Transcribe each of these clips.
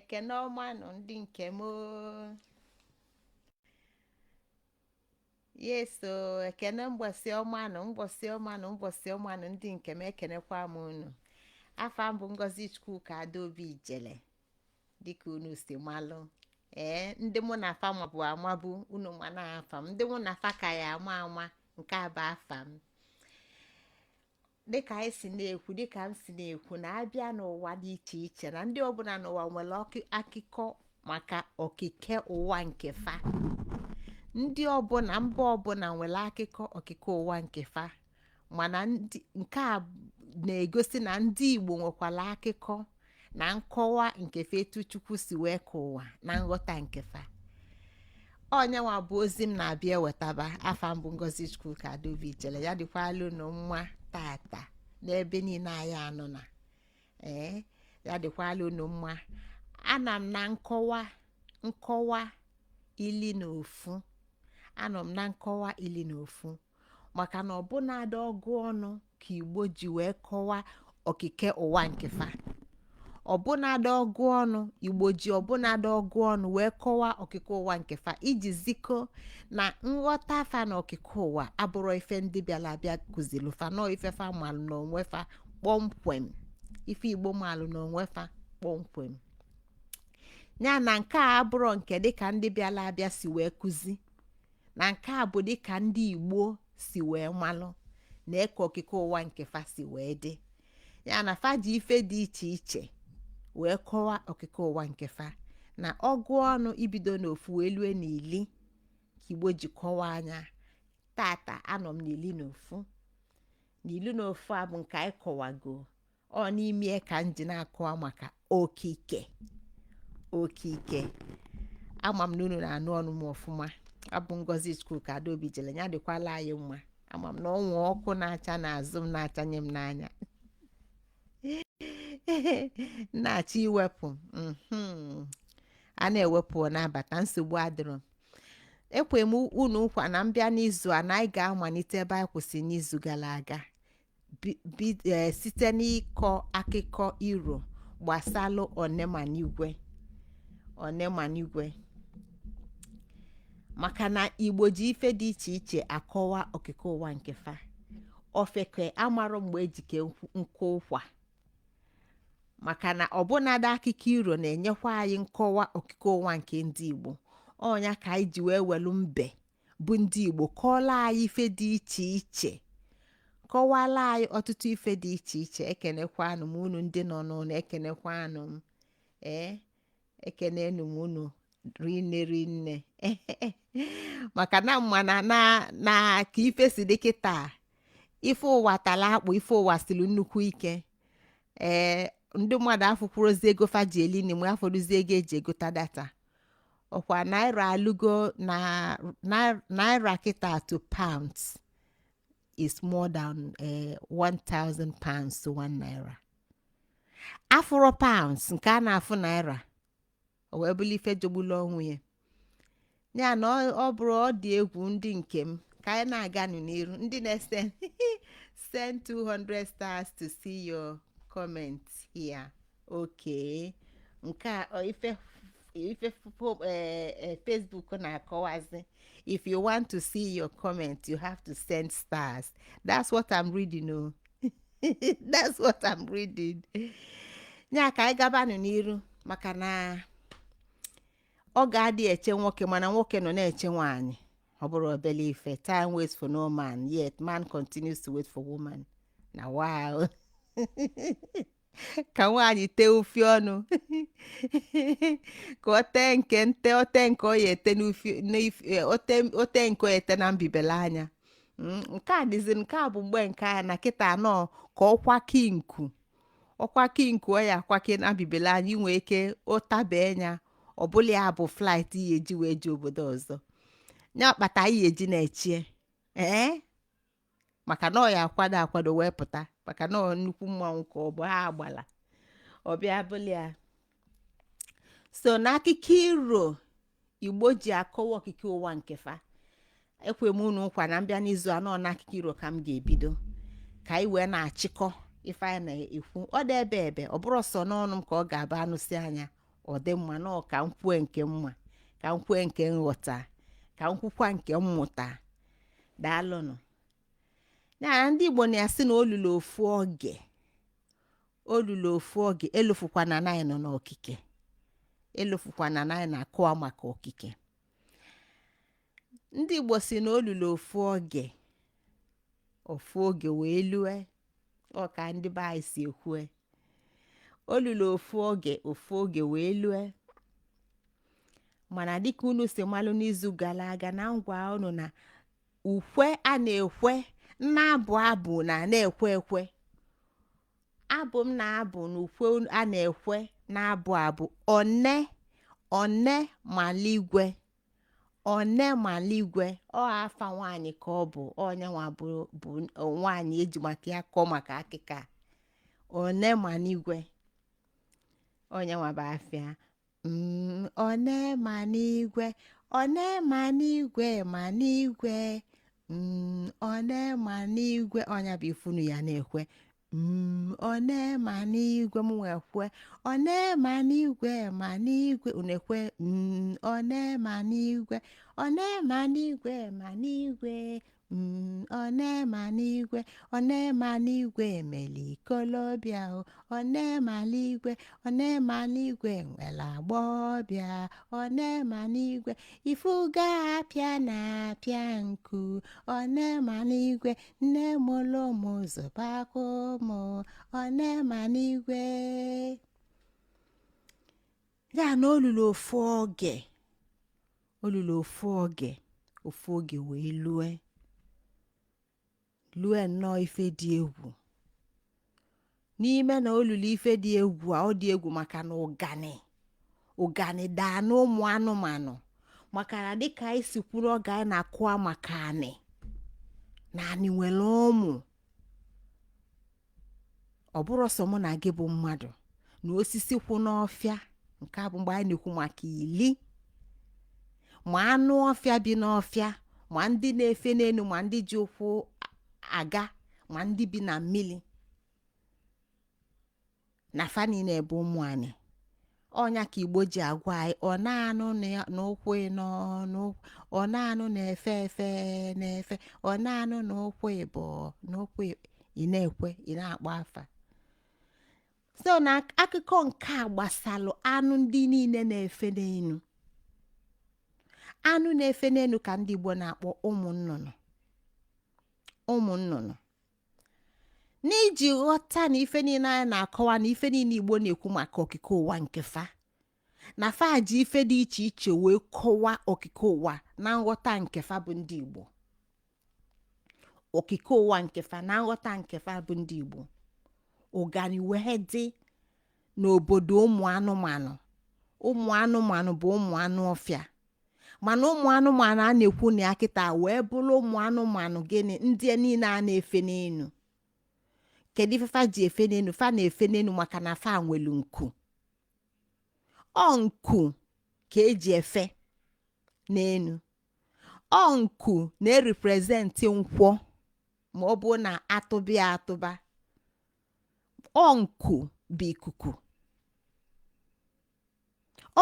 Ekene ọma nụ ndị nke m oo. Yes o, ekene mgbọsị ọma nụ, mgbọsị ọma nụ, mgbọsị ọma nụ ndị nke m. Ekenekwa m unu. Afa m bụ Ngozi Chukwuka Adaobi Ijele, dịka unu si malụ. Ee, ndị mụ na afa mabụ amabụ unu ma na afa m, ndị mụ na afa ka ya ama ama. Nke a bụ afa m. Dịka anyị si na-ekwu, dịka m si na-ekwu, na abịa n'ụwa dị iche iche, na ndị ọbụla n'ụwa nwere akụkọ maka okike ụwa nke fa. Ndị ọbụla, mba ọbụla nwere akụkọ okike ụwa nke fa, mana nke a na-egosi na ndị Igbo nwekwara akụkọ na nkọwa nke fa, etu Chukwu si wee ka ụwa na nghọta nke fa. Onyenwa bụ ozi m na-abịa ewetaba. Afa m bụ Ngozi Chukwuka Adaobi Ijele. Ya dịkwala unu mma tata n'ebe niile anyị anọ na ee, ya dịkwala unu mma. Ana m na nkọwa 11. Anọ m na nkọwa 11, maka na ọbụnadị ọgụ ọnụ ka Igbo ji wee kọwaa okike ụwa nke fa. Ọbụnadị ọgụ ọnụ Igbo ji, ọbụnadị ọgụ ọnụ wee kọwaa okike ụwa nke fa, iji zikọ na nghọta fa na okike ụwa abụrụ ife ndị bịara abịa kụzilu fa, nọọ ife fa malụ n'onwe fa kpọmkwem, ife Igbo malụ n'onwe fa kpọmkwem. Ya na nke a abụrụ nke dịka ndị bịara abịa si wee kụzi, na nke a bụ dịka ndị Igbo si wee malụ na eke okike ụwa nke fa si wee dị. Ya na fa ji ife dị iche iche wee kọwaa okike ụwa nke fa na ọgụ ọnụ, ibido n'ofu wee lue n'ili, ka Igbo ji kọwaa anya. Tata anọ m n'11. N'11 a bụ nke anyị kọwago. Ọ n'ime ka m ji na-akọwa maka okike. Okike, ama m na unu na-anụ ọnụ m ọfụma. Abụ Ngozi Chukwuka Adaobi Ijele. Ya dịkwala anyị mma. Ama m na ọnwa ọkụ na-acha n'azụ m na-achanye m n'anya na-achọ iwepụ. A na-ewepụ na-abata, nsogbu adịrọ. Ekwe m unu nkwa na mbịa n'izu a na anyị ga-amalite ebe anyị kwụsị n'izu gara aga, site n'ịkọ akụkọ iro gbasalụ onemanigwe. Onemanigwe, maka na Igbo ji ife dị iche iche akọwa okike ụwa nke fa. Ofeke amarọ mgbe ejike nkụ ụkwa, maka na ọbụnadị akụkọ iro na-enyekwa anyị nkọwa okike ụwa nke ndị Igbo. Ọnya ka anyị ji wee welu mbe bụ ndị Igbo kọọla anyị ife dị iche iche, kọwala anyị ọtụtụ ife dị iche iche. Ekenekwanụ m unu ndị nọ n'ụlọ, ekenekwanụ m. Ee, ekenenu m unu rinne rinne, maka na mma na ka ife si dị kịta, ife ụwa tara akpụ, ife ụwa siri nnukwu ike. Ee, ndị mmadụ afụkwurozi ego fa ji eli nri, afọdụzi ego eji egota data. Ọkwa naira alụgo na naira kịta to pounds is more than £1000 to 1 naira. Afụrụ pounds nke a na-afụ naira, o wee bụrụ ife jogbulu onwe ya. Ya na ọ bụrụ ọ dị egwu. Ndị nke m, ka anyị na-aganụ n'iru. Ndị na-ese send 200 stars to see your comment here. Okay, nke a ife Facebook na-akọwazi: if you want to see your comment, you have to send stars. That's what I'm reading o, that's what I'm reading. Ya ka anyị gabanụ n'iru, maka na ọ ga-adị eche nwoke, mana nwoke nọ na-eche nwaanyị. Ọ bụrụ obele ife. Time waits for no man, yet man continues to wait for woman. Na wow, ka nwaanyị tee ufi ọnụ, ka ọ tee nke nte, o tee nke ọ ya ete n'ufi, o tee nke ọ ya ete na mbibele anya. Nke a dịzi, nke a bụ mgbe nke a na kịta anọ ka ọkwake nku, ọkwake nku ọ ya akwake na mbibele anya. Inwe ike ụtabe anya, ọbụla ya bụ flight ihe eji wee ji obodo ọzọ ya kpata ihe eji na-echie. Ee, maka na ọ ya akwado akwado wee pụta, maka na ọ nnukwu mmanwụ ka ọ bụ. Ha agbala ọbịa bụla ya so n'akụkọ iro Igbo ji akọwa okike ụwa nke fa. Ekwe m unu nkwa na mbịa n'izu anọ n'akụkọ iro ka m ga-ebido, ka anyị wee na-achịkọ ife anyị na-ekwu. Ọ dị ebe ebe ọ bụrụ sọ n'ọnụ m ka ọ ga-abụ anụsị anya. Ọ dị mma na ọ ka m kwue nke mma, ka m kwue nke nghọta, ka m kwukwa nke mmụta. Daalụnụ. Ya na ndị Igbo na-asị na olulu ofu oge, olulu ofu oge, elofukwana na anyị nọ n'okike, elofukwana na anyị na-akọwa maka okike. Ndị Igbo si na olulu ofu oge, ofu oge wee lue. Ọ ka ndị be anyị si ekwue, olulu ofu oge, ofu oge wee lue. Mana dịka unu si malụ, n'izu gara aga na ngwa unu na ukwe a na-ekwe na-abụ abụ na na-ekwe ekwe abụ m na-abụ na ukwe a na-ekwe na-abụ abụ one one maligwe, one maligwe. Ọ afa nwaanyị ka ọ bụ. Onyenwa bụ nwaanyị eji maka ya kọọ maka akịka one manigwe. Onyenwa bụ afịa. One manigwe, one manigwe, manigwe, one manigwe. Ọnya bụ ifunu ya na-ekwe, one manigwe. M wee kwe one manigwe, manigwe. Unu ekwe, one manigwe, one manigwe, manigwe, one manigwe, one manigwe. Melikolobịa o, one maligwe, one maligwe nwere agbọbịa, one manigwe. Ifuga apịa na-apịa nku, one manigwe. Nne mụlụ ụmụ zụbakwa ụmụ, one manigwe. Ya na olulu ofu oge, olulu ofu oge, ofu oge wee lue, lue nnọọ ife dị egwu n'ime na olulu ife dị egwu a. Ọ dị egwu maka na ụgani ụgani daa n'ụmụ anụmanụ, maka na dịka anyị si kwuru oge anyị na-akụwa maka anị na anị nwere ụmụ, ọ bụrụ sọ mụ na gị bụ mmadụ na osisi kwụ n'ọfịa. Nke a bụ mgbe anyị na-ekwu maka ili, ma anụ ọfịa bi n'ọfịa, ma ndị na-efe n'elu, ma ndị ji ụkwụ aga, ma ndị bi na mmiri, na fa niile bụ ụmụ anyị. Ọnya ka Igbo ji agwa anyị, ọ na-anụ n'ụkwụ ịnọ, ọ na-anụ na-efe efe na-efe, ọ na-anụ n'ụkwụ ịbọ n'ụkwụ. Ị na-ekwe, ị na-akpọ afa. So na akụkọ nke a gbasalụ anụ ndị niile na-efe n'elu. Anụ na-efe n'elu ka ndị Igbo na-akpọ ụmụ nnụnụ, ụmụ nnụnụ. N'iji ghọta na ife niile anyị na-akọwa na ife niile Igbo na-ekwu maka okike ụwa nke fa na fa ji ife dị iche iche wee kọwaa okike ụwa na nghọta nke fa bụ ndị Igbo, okike ụwa nke fa na nghọta nke fa bụ ndị Igbo. Ụgani wee dị n'obodo ụmụ anụmanụ. Ụmụ anụmanụ bụ ụmụ anụ ọfịa, mana ụmụ anụmanụ a na-ekwu na ya kịta wee bụrụ ụmụ anụmanụ gịnị? Ndị niile a na-efe n'elu. Kedu ife fa ji efe n'elu? Fa na-efe n'elu maka na fa nwelu nku. Ọ nku ka eji efe n'elu. Ọ nku na-erepresent nkwọ ma ọ bụ na atụba ya atụba. Ọ nku bụ ikuku.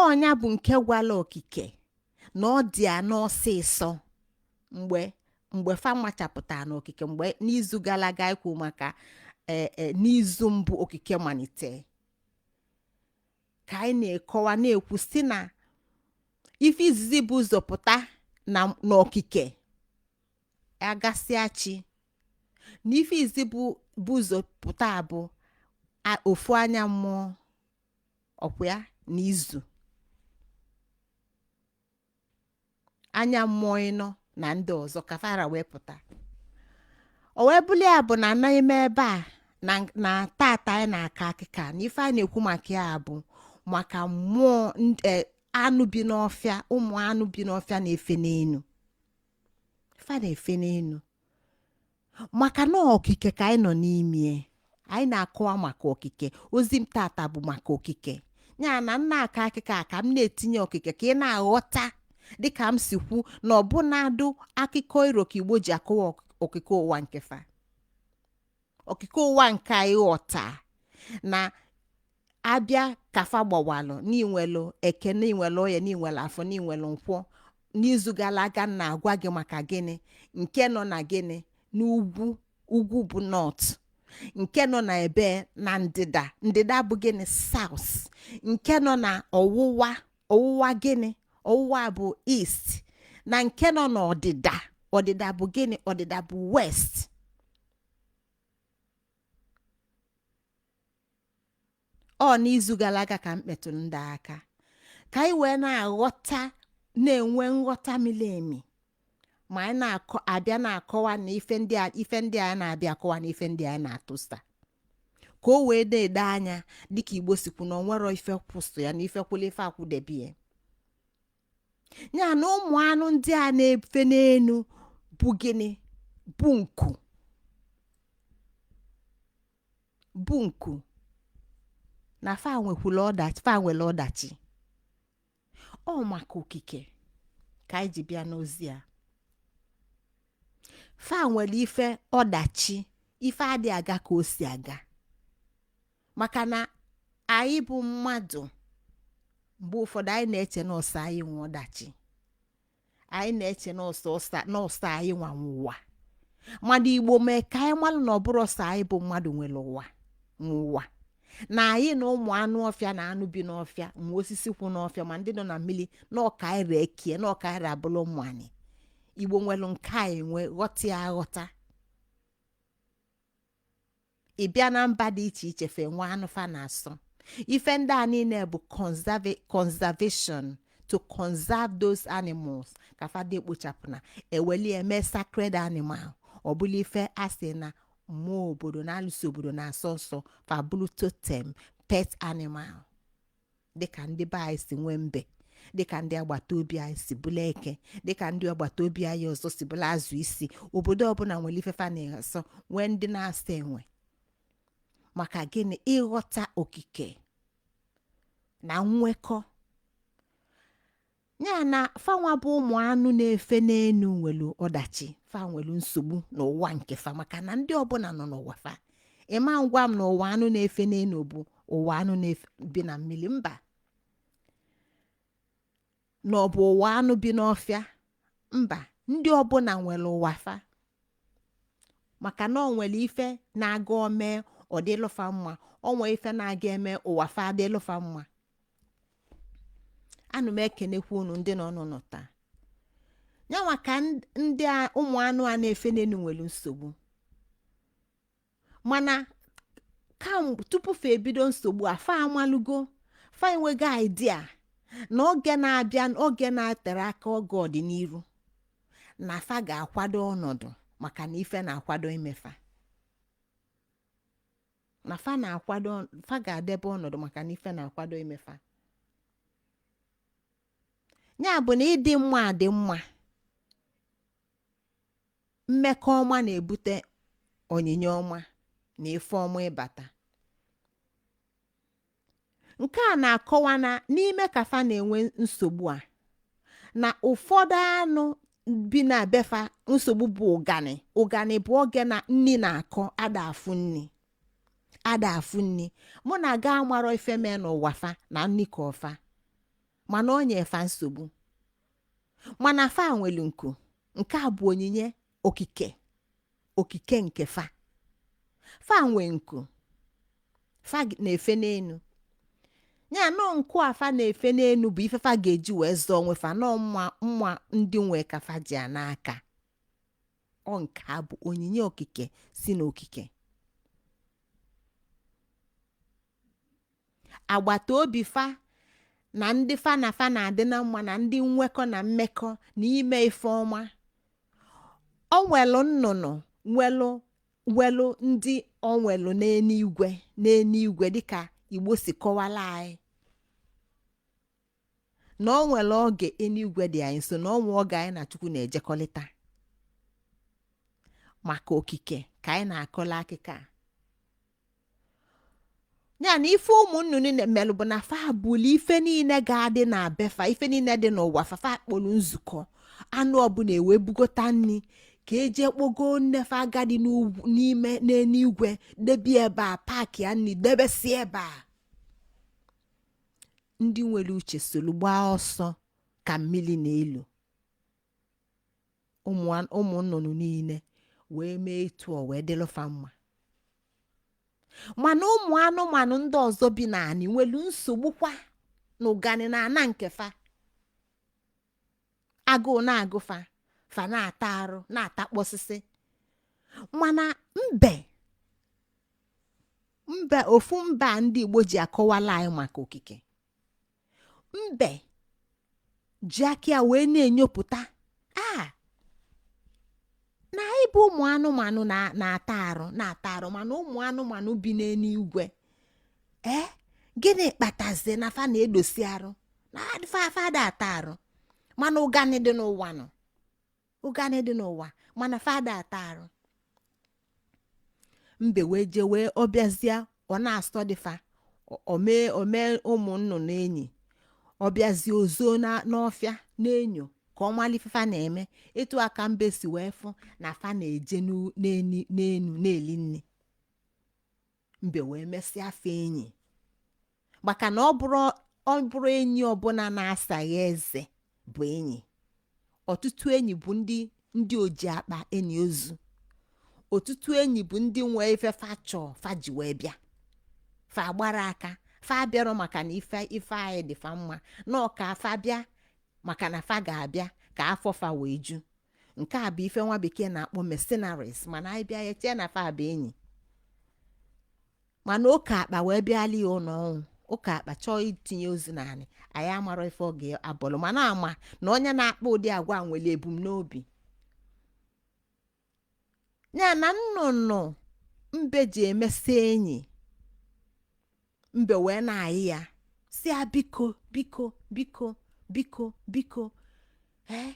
Ọnya bụ nke gwala okike na ọ dị ya n'ọsịsọ mgbe fa machapụtara n'okike. Mgbe n'izu gara aga ikwu maka ee n'izu mbụ okike malite, ka anyị na-ekọwa na-ekwu si na ife izizi bụ ụzọ pụta na n'okike agasịa chi, na ife izizi bụ ụzọ pụta bụ ofu anya mmụọ ọkwa ya na izu anya mmụọ ịnọ na ndị ọzọ ka fara wee pụta. O wee bụrụ ya bụ na n'ime ebe a na tata anyị na-akọ akịka na ife a na-ekwu maka ya bụ maka mmụọ anụ bi n'ọfịa, ụmụ anụ bi n'ọfịa na-efe n'enu. Fa na-efe n'enu maka na okike ka anyị nọ n'ime. Anyị na-akọwa maka okike. Ozi m tata bụ maka okike. Ya na nna akọ akịka ka m na-etinye okike ka ị na-aghọta, dịka m si kwu na ọbụnadụ akụkọ iro ka Igbo ji akọwa okike ụwa nke fa, okike ụwa nke anyị ghọta na Abịa ka fa gbawalụ n'inwelu Eke, n'inwelu Oye, n'inwelu Afọ, n'inwelu Nkwọ. N'izu gara aga m na-agwa gị maka gịnị? Nke nọ na gịnị? N'ugwu. Ugwu bụ north. Nke nọ na ebe na ndịda, ndịda bụ gịnị? South. Nke nọ na ọwụwa, ọwụwa gịnị? Ọwụwa bụ east. Na nke nọ n'ọdịda, ọdịda bụ gịnị? Ọdịda bụ west. Ọ n'izu gara aga ka m kpetụrụ ndị aka ka anyị wee na-aghọta, na-enwe nghọta miri emi, ma anyị na-akọ abịa na-akọwa na ife ndị a, ife ndị a na-abịa akọwa na ife ndị a na-atụsa, ka o wee na-edo anya dịka Igbo si kwu na onwero ife kwụsụ ya na ife kwụla ife akwụdebie ya. Na ụmụ anụ ndị a na-efe n'enu bụ gịnị? Bụ nku, bụ nku na fa nwekwula ọdachi, fa nwere ọdachi. Ọ maka okike ka anyị ji bịa n'ozi a. Fa nwere ife ọdachi, ife adị aga ka o si aga, maka na anyị bụ mmadụ mgbe ụfọdụ anyị na-eche na ọ sọ anyị nwe ọdachi, anyị na-eche na ọ sọ anyị nwa nwe ụwa. Mana Igbo mee ka anyị malụ na ọ bụrọ sọ anyị bụ mmadụ nwere ụwa, nwe ụwa, na anyị na ụmụ anụ ọfịa na anụ bi n'ọfịa, ma osisi kwụ n'ọfịa, ma ndị nọ na mmiri, na ọka anyị ra ekie, na ọka anyị ra abụrụ ụmụ anyị. Igbo nwere nke anyị nwee ghọta ya aghọta. Ị bịa na mba dị iche iche, fe nwe anụ fa na-asọ. Ife ndị a niile bụ conservation, to conserve those animals ka fa dị ekpochapụ na eweli eme sacred animal. Ọ bụla ife a sị na mmụọ obodo na alụsị obodo na-asọ nsọ, fa bụrụ totem pet animal, dịka ndị be anyị si nwee mbe, dịka ndị agbata obi anyị si bụla eke, dịka ndị agbata obi anyị ọzọ si bụla azụ isi. Obodo ọbụla nwere ife fa na-asọ, nwee ndị na-asọ enwe. Maka gịnị? Ịghọta okike na nwekọ ya na fanwa bụ ụmụ anụ na-efe n'enu nwelu ọdachi, fa nwelu nsogbu n'ụwa nke fa, maka na ndị ọbụla nọ n'ụwa fa. Ịma ngwa m na ụwa anụ na-efe n'enu bụ ụwa anụ bi na mmiri, mba, na ọ bụ ụwa anụ bi n'ọfịa, mba. Ndị ọbụla nwere ụwa fa, maka na ọ nwere ife na-aga ome ọ dịlụfa mma, ọ nwee ife na-aga eme ụwa fa adịlụfa mma. Ana m ekenekwa unu ndị nọ n'ụlọ taa. Nyanwa ka ndị ụmụ anụ a na-efe n'elu nwere nsogbu, mana kamgbe tupu fa ebido nsogbu a, fa amalụgo, fa enwego idea na oge na-abịa, oge na-atere aka, oge ọdịnihu, na fa ga-akwado ọnọdụ, maka na ife na-akwado imefa, na fa na-akwado, fa ga-adebe ọnọdụ maka na ife na-akwado imefa. Ya bụ na ịdị mma dị mma, mmekọ ọma na-ebute onyinye ọma na ife ọma ịbata. Nke a na-akọwa na n'ime ka fa na-enwe nsogbu a, na ụfọdụ anụ bi na befa nsogbu bụ ụgani. Ụgani bụ oge na nni na-akọ, ada afụ nni, ada afụ nni. Mụ na ga amarọ ife mee n'ụwa fa na nni ka ọfa, mana ọ nye fa nsogbu. Mana fa nwelu nku. Nke a bụ onyinye okike, okike nke fa. Fa nwee nku, fa na-efe n'enu ya. Nọọ nku a fa na-efe n'enu bụ ife fa ga-eji wee zọọ onwe fa. Nọọ mma mma ndị nwe ka fa ji a n'aka. Ọ nke a bụ onyinye okike si n'okike. Agbata obi fa na ndị fa na fa na-adị na mma, na ndị nwekọ na mmekọ na ime ife ọma. O nwelu nnụnụ nwelu nwelu ndị o nwelu n'eluigwe, n'eluigwe, dịka Igbo si kọwara anyị na o nwere oge eluigwe dị anyị nso, na o nwe oge anyị na Chukwu na-ejekọrịta. Maka okike ka anyị na-akọla akụkọ a. Ya na ife ụmụ nnụnụ melụ bụ na fa buli ife niile ga-adị na befa, ife niile dị n'ụwa fa, fa kpọrọ nzukọ. Anụ ọbụla ewee bugota nri ka eje kpogo nne fa agadi n'ime n'eluigwe, debe ebe a, paaki ya nri debesi ebe a. Ndị nwere uche solu gbaa ọsọ ka mmiri na-elu. Ụmụ nnụnụ niile wee mee etu ọ wee dịlụfa mma. Mana ụmụ anụmanụ ndị ọzọ bi n'anị nwelu nsogbu kwa na ụgani na ana nke fa. Agụụ na-agụ fa, fa na-ata arụ, na-atakpọsịsị. Mana mbe, mbe ofu mba ndị Igbo ji akọwala anyị maka okike, mbe ji aka ya wee na-enyopụta a na anyị bụ ụmụ anụmanụ na-ata arụ, na-ata arụ, mana ụmụ anụmanụ bi n'eluigwe, ee, gịnị kpatazi na fa na-edosi arụ na fa fa da ata arụ? Mana ụgani dị n'ụwa nọ, ụgani dị n'ụwa, mana fa da ata arụ. Mbe wee jee, wee ọ bịazie, ọ na-asọ dịfa omee omee ụmụ nnụnụ enyi. Ọ bịazie ozo n'ọfịa na-enyo ka ọ mala ife fa na-eme. Etu aka mbe si wee fụ na fa na-eje n'enu na-eli nri, mbe wee mesịa fa enyi, maka na ọ bụrụ enyi ọbụla na-asaghị eze bụ enyi. Ọtụtụ enyi bụ ndị oji akpa enyi ozu. Ọtụtụ enyi bụ ndị nwee ife fa chọọ fa ji wee bịa, fa gbara aka. Fa bịarọ maka na ife anyị dị fa mma, na ọka fa bịa maka na fa ga-abịa ka afọ fa wee ju. Nke a bụ ife nwa bekee na-akpọ mercenaries. Mana anyị bịa ya chee na fa bụ enyi. Mana oke akpa wee bịala ya ụlọ ọnwụ. Ụka akpa chọọ itinye ozu naanị anyị, amara ife ọ ga-abọlụ, mana ama na onye na-akpa ụdị agwa nwere ebumnobi ya. Na nnụnụ mbe ji emesi enyi, mbe wee na-ayị ya, si ya, "Biko, biko, biko, biko, biko, ee,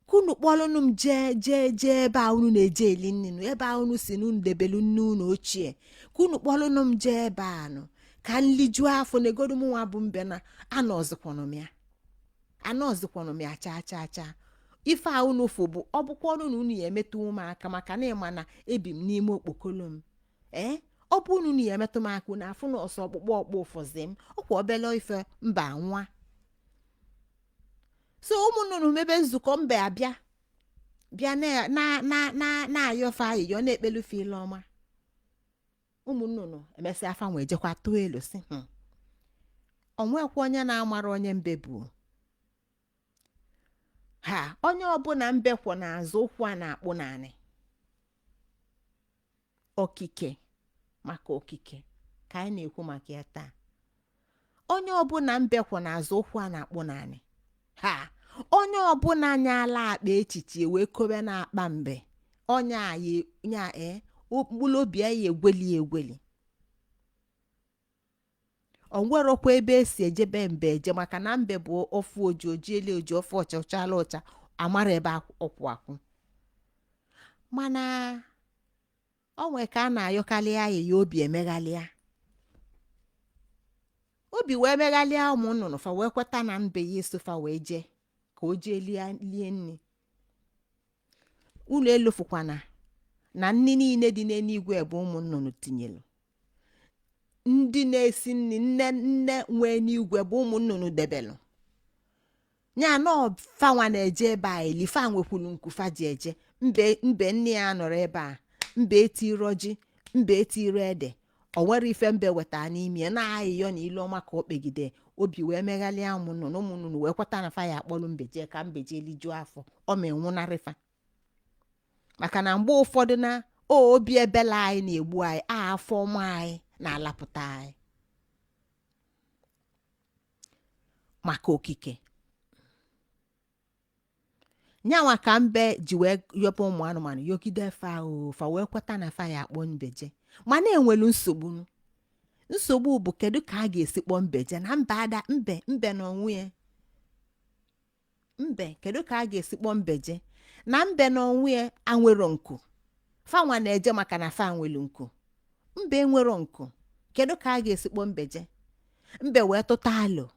kunu kpọlụnụ m jee jee jee ebe a unu na-eje eli nninu, ebe a unu si na unu debelu nne unu ochie. Kunu kpọlụnụ m jee ebe a nụ ka nlijuo afọ. Negodu m nwa bụ mbe na anọzikwanụ m ya, anọzikwanụ m ya chaa chaa chaa. Ife a unu fụ bụ ọ bụkwa ọnụ na unu ya emetụ m aka, maka na ịma na ebi m n'ime okpokolo m. Ee, ọ bụ unu ya emetụ m aka, unu afụ na ọsọ ọkpụkpọ ọkpụ ụfọzi m ọkwa obele ife mba nwa." So ụmụ nnụnụ mebe nzukọ. Mbe abịa bịa na na na na na-ayọfe ayịyọ, na-ekpelufe ile ọma. Ụmụ nnụnụ emesịa, afa nwee jekwa tụọ elu si, onwekwa onye na-amara onye mbe bụ ha. Onye ọbụla mbe kwọ n'azụ, ụkwụ a na-akpụ naanị okike. Maka okike ka anyị na-ekwu maka ya taa. Onye ọbụla mbe kwọ n'azụ, ụkwụ a na-akpụ naanị ha. Onye ọbụla nyala akpa echiche wee kobe na-akpa mbe, onye a nya e mkpụrụ obi ya egweli egweli. O nwerọkwa ebe esi ejebe mbe eje, maka na mbe bụ ofu oji ojieli oji, ofu ọcha ọchala ọcha, amara ebe ọkwụ akwụ. Mana o nwee ka a na-ayọkalị ayịya, obi emeghalịa, obi wee meghalịa ụmụ nnụnụ. Fa wee kweta na mbe ya esofa wee jee ka o jee lie lie nri. Ụlọ elofukwana na nni niile dị n'eluigwe bụ ụmụ nnụnụ tinyelu. Ndị na-esi nri, nne nne nwee n'igwe bụ ụmụ nnụnụ debelụ ya na fanwa na-eje ebe a eli. Fa nwekwuru nku fa ji eje. Mbe, mbe nne ya nọrọ ebe a, mbe etiro ji, mbe etiro ede. O nwere ife mbe weta n'ime ya na ayịyọ na ilu ọma ka o kpegide. Obi wee meghalịa ụmụ nnụnụ. Ụmụ nnụnụ wee kweta na fa ya akpọrọ mbe jee ka mbe jee lijuo afọ. Ọ ma enwụnarịfa, maka na mgbe ụfọdụ na o obi ebele anyị na-egbu anyị, a afọ ọma anyị na-alapụta anyị. Maka okike nyanwa ka mbe ji wee yọba ụmụ anụmanụ, yọgide fa o, fa wee kweta na fa ya akpọ mbe je. Mana enwelu nsogbu. Nsogbu bụ, kedu ka a ga-esi kpọọ mbe je na mbe ada mbe mbe na onwe ya? Mbe, kedu ka a ga-esi kpọọ mbe je na mbe na onwe ya anwero nku? Fanwa na-eje maka na fa nwelu nku, mbe enwero nku. Kedu ka a ga-esi kpọọ mbe je? Mbe wee tụta alo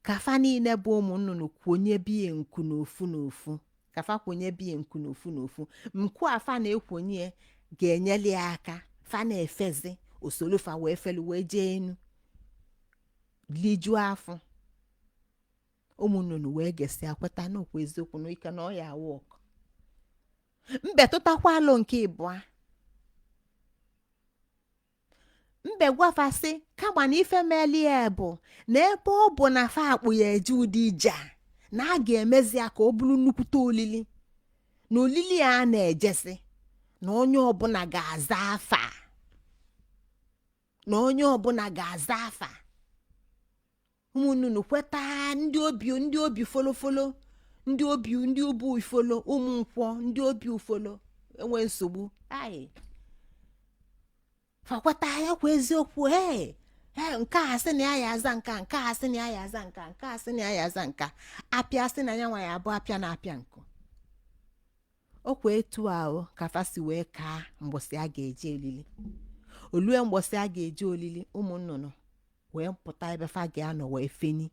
ka fa niile bụ ụmụ nnụnụ kwonye bie nku n'ofu n'ofu, ka fa kwonye bie nku n'ofu n'ofu. Nku a fa na-ekwonye ga-enyeli ya aka fa na-efezi osolu fa wee felu wee jee enu. Lijuo afọ. Ụmụ nnụnụ wee gesịa, kweta n'okwu eziokwu na ike na ọ ya work. Mbe tụtakwa alụ nke ịbụa. Mbe gwa fa sị kama na ife melie bụ na ebe ọ bụ na fa akpụ ya eje ụdị ije a, na a ga-emezi ya ka ọ bụrụ nnukwute olili, na olili a na-ejezi na onye ọbụla ga-aza afa, na onye ọbụla ga-aza afa. Ụmụ nnụnụ kweta, ndị obi folofolo, ndị obi, ndị ubu ifolo, ụmụ nkwọ, ndị obi ufolo enwe nsogbu ayi fa kweta ya kwa eziokwu. Ee ee, nke a sị na ya ya aza nka, nke a sị na ya ya aza nka, nke a sị na ya ya aza nka, apịa sị na ya nwa ya abụ apịa na apịa nkụ. Okwa etu ahụ ka fa si wee kaa mgbọsị a ga-eje olili. Olue mgbọsị a ga-eje olili, ụmụ nnụnụ wee pụta ebe fa ga-anọ wee feni.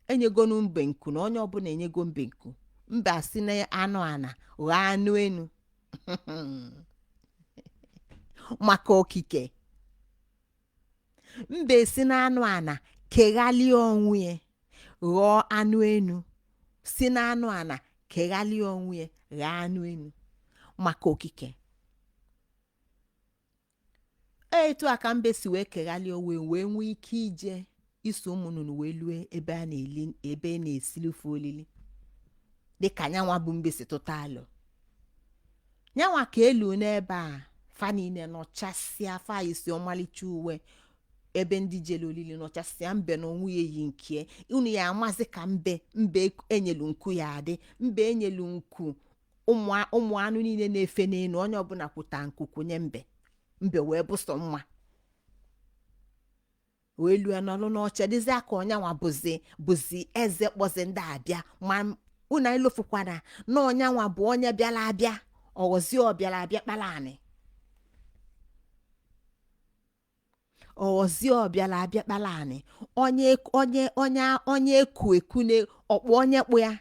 Enyegonu mbe nku, na onye ọbụla enyego mbe nku. Mbe asị na anụ ana ghọọ anụ enu maka okike. Mbe si na anụ ana keghalie onwe ya ghọọ anụ enu, si na anụ ana keghalie onwe ya ghọọ anụ enu maka okike. Etu a ka mbe si wee keghalie onwe wee nwee ike ije iso ụmụ nnụnụ wee lue ebe a na-eli, ebe a na-esilife olili, dịka nyanwa bụ mbe si tụta alụ nyanwa ka elu n'ebe a. Fa niile nọchasịa, fa isi ọmalịcha uwe ebe ndị jere olili nọchasịa. Mbe na onwe ya yi nke unu ya amazi ka mbe mbe enyelu nku ya adị. Mbe enyelu nku, ụmụ anụ niile na-efe n'elu, onye ọbụla kwụta nku kwụnye mbe. Mbe wee bụsọ mma wee lue n'ọlụ n'ọcha, dịzị aka ọnyanwa bụzi eze kpọzi ndị abịa. Ma unu elofukwana na ọnyanwa bụ onye bịara abịa, ọghọzi ọ bịara abịa kpara anị, ọghọzi ọ bịara abịa kpara anị, onye onye onye onye eku eku na ọkpụ onye kpụ ya,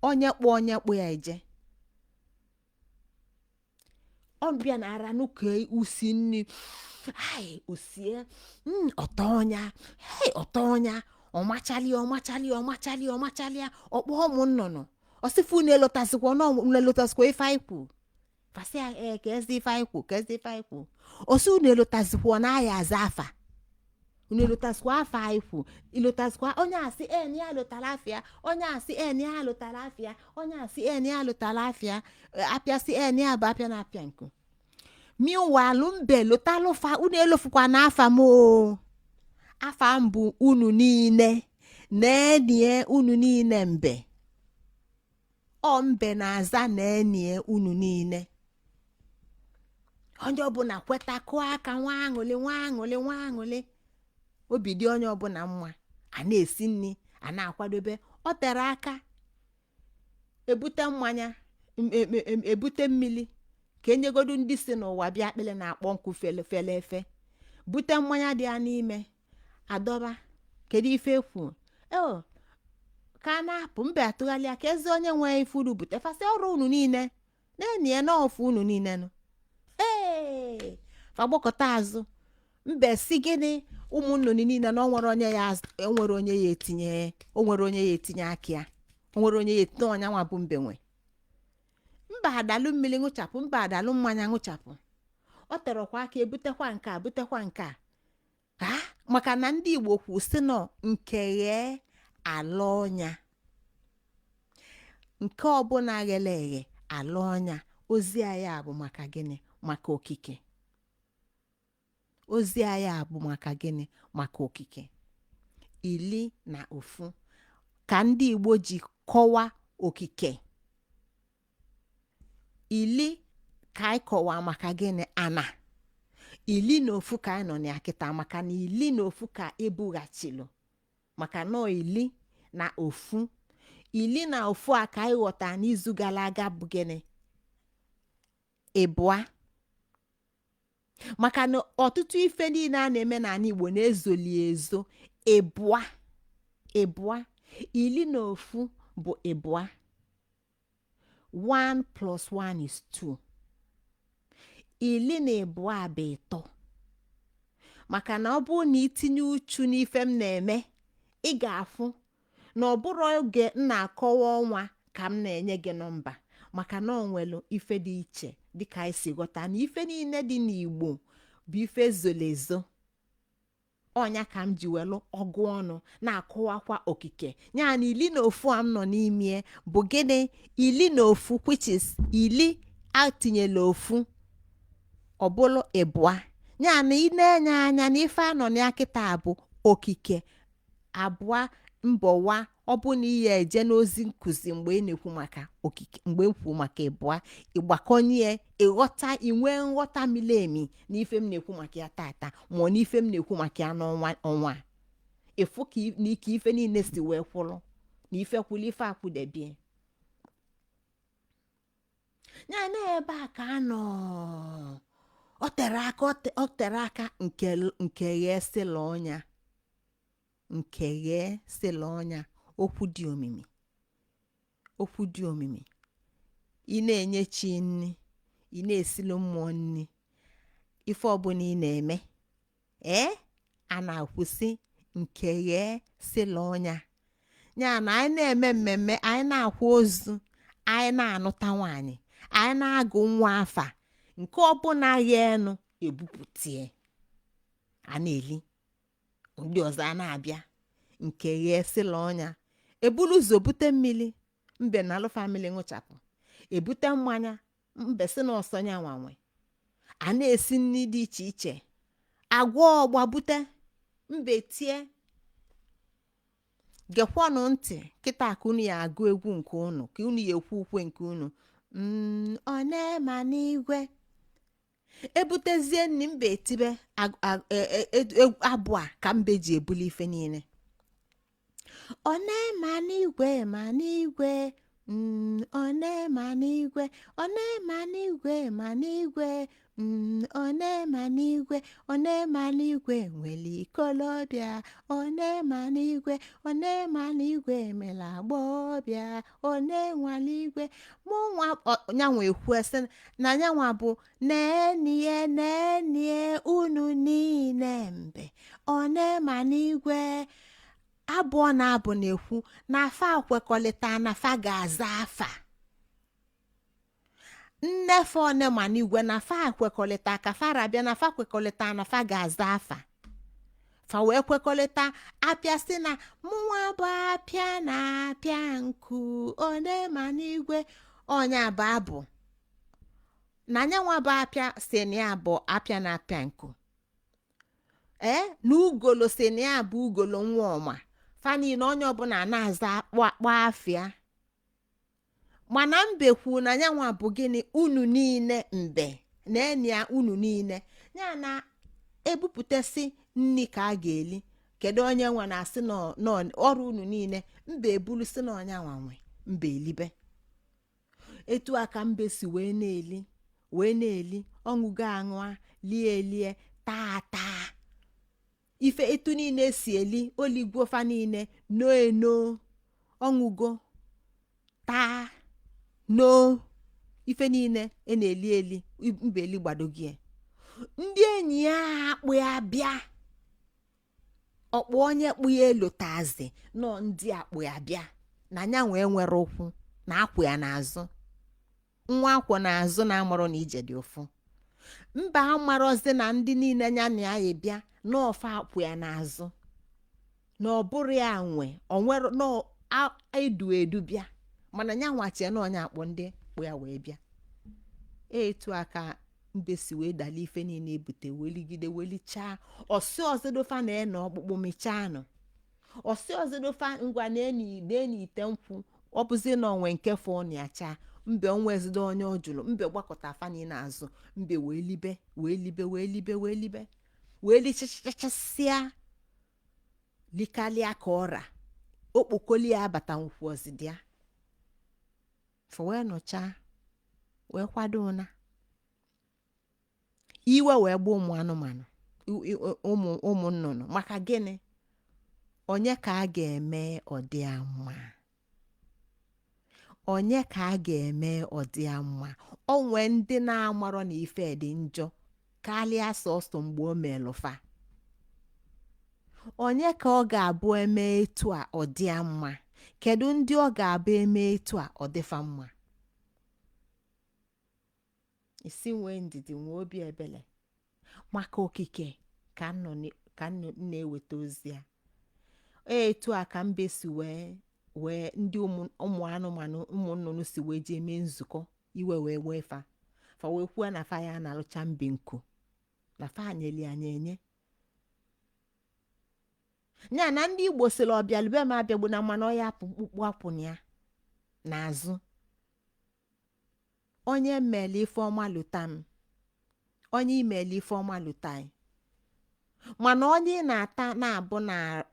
onye kpụ onye kpụ ya eje. Ọ bịa na ara n'ụka usi nri ai osie ọtọ ọnya hei ọtọ ọnya, ọmachalia ọmachalia ọmachalia ọmachalia, ọkpọ ụmụ nnụnụ ọsịfụ unu elotazikwa na unu elotazikwa ife anyị kwu. Fa sị ee, ka ezi ife anyị kwu, ka ezi ife anyị kwu. Ọsị unu elotazikwa na aya aza afa, unu elotazikwa afa anyị kwu, ilotazikwa. Onye asị ee na ya lotara afịa, onye asị ee na ya lotara afịa, onye asị ee na ya lotara afịa, apịa sị ee na ya bụ apịa na-apịa nku. Meanwhile mbe lotalụfa, unu elofukwa na afa m o, afa m bụ unu niile na-enie unu niile mbe. Ọ mbe na-aza na-enie unu niile. Onye ọbụla kweta, kụọ aka, nwa aṅụlị, nwa aṅụlị, nwa aṅụlị, obi dị onye ọbụla mma. A na-esi nri, a na-akwadobe. Ọ tere aka ebute mmanya, ebute mmiri ka enyegodu ndị si n'ụwa bịa akpịlị na-akpọ nkụ fele fele efe, bute mmanya dị ya n'ime adọba. Kedu ife ekwu o ka a na-apụ? Mbe atụgharịa, ka ezi onye nwee ife unu bute. Fa sị ọrụ unu niile na-enyi ya n'ọfụ unu niile nụ. Ee, fa gbakọta azụ. Mbe si gịnị? Ụmụ nnụnụ niile na o nwere onye ya enwere onye ya etinye, o nwere onye ya etinye aka ya, o nwere onye ya etinye. Ọnya nwa bụ mbe nwe. Mbe adalụ mmiri ṅụchapụ, mbe adalụ mmanya ṅụchapụ. Ọ terọkwa aka ebutekwa nke a, butekwa nke a ha, maka na ndị Igbo kwu sị nọ nke ghee ala ọnya, nke ọbụla ghere eghe ala ọnya. Ozi anyị a bụ maka gịnị? Maka okike. Ozi anyị a bụ maka gịnị? Maka okike. 11 ka ndị Igbo ji kọwaa okike. 10 ka anyị kọwaa maka gịnị? Ana. 11 ka anyị nọ na ya kịta, maka na 11 ka ebughachilu, maka nọ 11. 11 a ka anyị ghọtara n'izu gara aga bụ gịnị? Ịbụa. Maka na ọtụtụ ife niile a na-eme n'ala Igbo na-ezoli ezo. Ịbụa, ịbụa, 11 bụ ịbụa. 1 plus 1 is 2. 12 bụ ịtọ. Maka na ọ bụrụ na itinye uchu n'ife m na-eme, ị ga-afụ na ọ bụrụ oge m na-akọwa ọnwa ka m na-enye gị nọmba, maka na ọ nwere ife dị iche. Dịka anyị si ghọta na ife niile dị n'Igbo bụ ife zoro ezo, ọnya ka m ji welu ọgụ ọnụ na-akọwakwa okike ya na 11 a m nọ n'ime bụ gịnị? 14, which is 10 atinyela ofu, ọbụlụ ịbụa. Ya na ị na-enye anya na ife anọ na ya kịta bụ okike abụọ mbọwa. Ọ bụ na ihe eje n'ozi nkụzi, mgbe ị na-ekwu maka okike, mgbe m kwu maka ịbụa, ịgbakọnye, ịghọta, inwe nghọta miri emi na ife m na-ekwu maka ya tata, ma ọ na ife m na-ekwu maka ya n'ọnwa ọnwa a. Ịfụ ka na ike ife niile si wee kwụrụ na ife kwụrụ ife akwụdebie ya. Na ebe a ka a nọ, ọ tere aka, ọ tere aka nke ghee sịla ọnya, nke ghee sịla ọnya. Okwu dị omimi, okwu dị omimi. Ị na-enye chi nri, ị na-esilu mmụọ nri, ife ọbụla ị na-eme, ee, a na-akwụsị nke ghee sịla ọnya. Ya na anyị na-eme mmemme, anyị na-akwa ozu, anyị na-anụta nwaanyị, anyị na-agụ nwa afa, nke ọbụla gheenụ ebupụtie, a na-eli, ndị ọzọ a na-abịa. Nke ghee sịla ọnya, ebulu ụzọ bute mmiri, mbe na alụ family ṅụchapụ, ebute mmanya, mbe si na ọsọ nya nwanwe, a na-esi nri dị iche iche, agwọ ọgba bute, mbe tie. Gekwanụ ntị kịta ka unu ya agụ egwu nke unu, ka unu ya ekwu ukwe nke unu. Ọ na-ema n'igwe ebutezie nni, mbe etibe abụ a ka mbe ji ebuli ife niile. Ọ na-ema n'igwe, ma n'igwe, ọ na-ema n'igwe, ọ na-ema n'igwe, ma n'igwe, ọ na-ema n'igwe, ọ na-ema n'igwe nwere ikolobịa, ọ na-ema n'igwe, ọ na-ema n'igwe mere agbọghọbịa, ọ na-enwa n'igwe mụ nwa. Nyanwa ekwu sị na nyanwa bụ nenie nenie unu niile, mbe ọ na-ema n'igwe. Abụọ na abụ na-ekwu na afa kwekọrịta na fa ga-aza afa nnefe one ma n'igwe, na fa kwekọrịta ka fa rabịa, na fa kwekọrịta na fa ga-aza afa fa. Wee kwekọrịta apịa sị na mụnwa bụ apịa na-apịa nku one ma n'igwe. Ọnya bụ abụ na nyanwa bụ apịa si na ya bụ apịa na-apịa nku, ee, na ugolo si na ya bụ ugolo nwa ọma. Fa niile, onye ọbụla na-aza akpọ afịa, mana mbe kwuru na nyanwa bụ gịnị? Unu niile, mbe na eni ya unu niile. Ya na ebupụtasị nni ka a ga-eli, kedu onye nwe? Na-asị n'ọrụ unu niile. Mbe ebulu si na ọnya nwanwe mbe elibe. Etu a ka mbe si wee na-eli, wee na-eli, ọṅụgo aṅụa, lie elie, taa taa ife etu niile si eli, oligwo fa niile no eno, ọṅụgo, taa no ife niile e na-eli eli, mbe eli gbadogie. Ndị enyi ya akpụ ya bịa, ọkpụ onye kpụ ya elotazi nọ, ndị akpụ ya bịa na nya nwee nwere ụkwụ na akwụ ya n'azụ, nwa akwụ n'azụ na-amarụ na ije dị ụfụ. Mba amarọzi na ndị niile ya na ya bịa n'ọfa akwụ ya n'azụ, na ọ bụrụ ya nwe onwere edu edu bịa, mana ya nwachie na onye akpọ ndị kpụ ya wee bịa. Etu a ka mbe si wee dala ife niile ebute, weligide, welichaa ọsị ọzọdofa na ene ọkpụkpụ michaa nụ ọsị ọzọdofa ngwa na eni ite nkwụ. Ọ bụzi na onwe nke fọ na ya chaa mbe onwezido onye ọ jụrụ. Mbe gbakọta afa niile azụ, mbe wee libe, wee libe, wee libe, wee libe, wee lichachachasịa, likalịa ka ọra okpokoli ya abata nkwụ ọzịdịa fọ, wee nọchaa, wee kwado ụna. Iwe wee gba ụmụ anụmanụ, ụmụ nnụnụ. Maka gịnị? Onye ka a ga-eme ọdịa mma? Onye ka a ga-eme ọdịa mma? Onwe ndị na-amarọ na ife dị njọ karịa sọsọ mgbe o melụfa. Onye ka ọ ga-abụ eme etu a ọ dị ya mma? Kedu ndị ọ ga-abụ eme etu a ọ dịfa mma? Isi nwee ndidi, nwee obi ebele maka okike ka m nọ ka m na-eweta ozi a. Etu a ka mbe si wee ndị ụmụ anụmanụ, ụmụ nnụnụ si wee jee mee nzukọ, iwe wee wee fa, fa wee kwuo na fa ya na-alụcha mbe nku na fa nyeli anya enye ya. Na ndị Igbo sịrị ọbịalube m abịagbu na mmanụ ọya apụ mkpukpu akwụ na ya n'azụ. Onye mmele ife ọma lụta m, onye imele ife ọma lụta anyị, mana onye ị na-ata na-abụ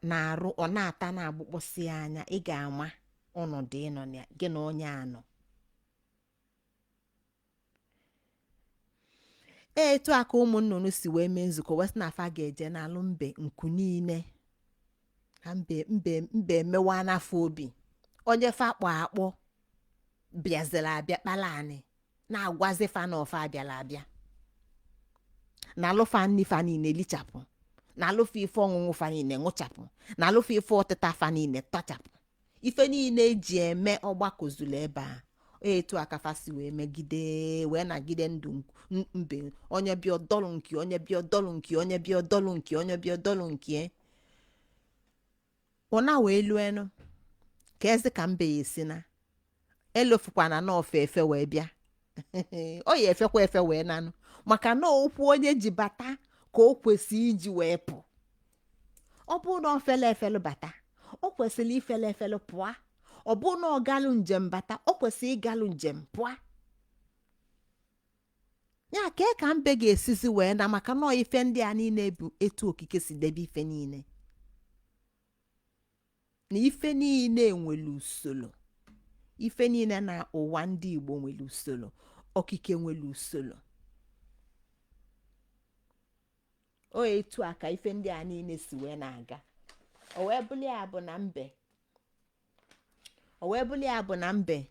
na-arụ ọ na-ata na-agbụkpọsị anya, ị ga-ama ọnọdụ ịnọ na gị na onye anọ. Etu a ka ụmụ nnụnụ si wee mee nzukọ, wee sị na afa ga-eje n'alụ mbe nku niile na mbe mbe mbe emewa n'afọ obi. Onye fa akpọ akpọ bịaziri abịa kpala anị na-agwazi fa na ọfa abịala abịa na alụfa nni fa niile lichapụ, na alụfa ife ọṅụṅụ fa niile ṅụchapụ, na alụfa ife ọtịta fa niile tachapụ, ife niile eji eme ọgbakọ zuru ebe a. Etu a ka fa si wee megide wee nagide ndụ mbe. Onye bịa ọdọlụ nke, onye bịa ọdọlụ nke, onye bịa ọdọlụ nke, onye bịa ọdọlụ nke, ụna wee luenu ka eze ka mbe ya esi na elofukwana na ofe efe wee bịa. Ọ ya efekwa efe wee nanụ, maka na okwu onye ji bata ka o kwesị iji wee pụ. Ọ bụrụ na ọ fele efelu bata, o kwesịrị ifele efelu pụọ. Ọ bụrụ na ọ galụ njem bata, o kwesịrị ịgalụ njem pụọ. Ya kee ka mbe ga-esizi wee na, maka na ife ndị a niile bụ etu okike si debe ife niile, na ife niile nwere usoro. Ife niile na ụwa ndị Igbo nwere usoro, okike nwere usoro. O etu a ka ife ndị a niile si wee na-aga. O wee bụrụ ya bụ na mbe, o wee bụrụ ya bụ na mbe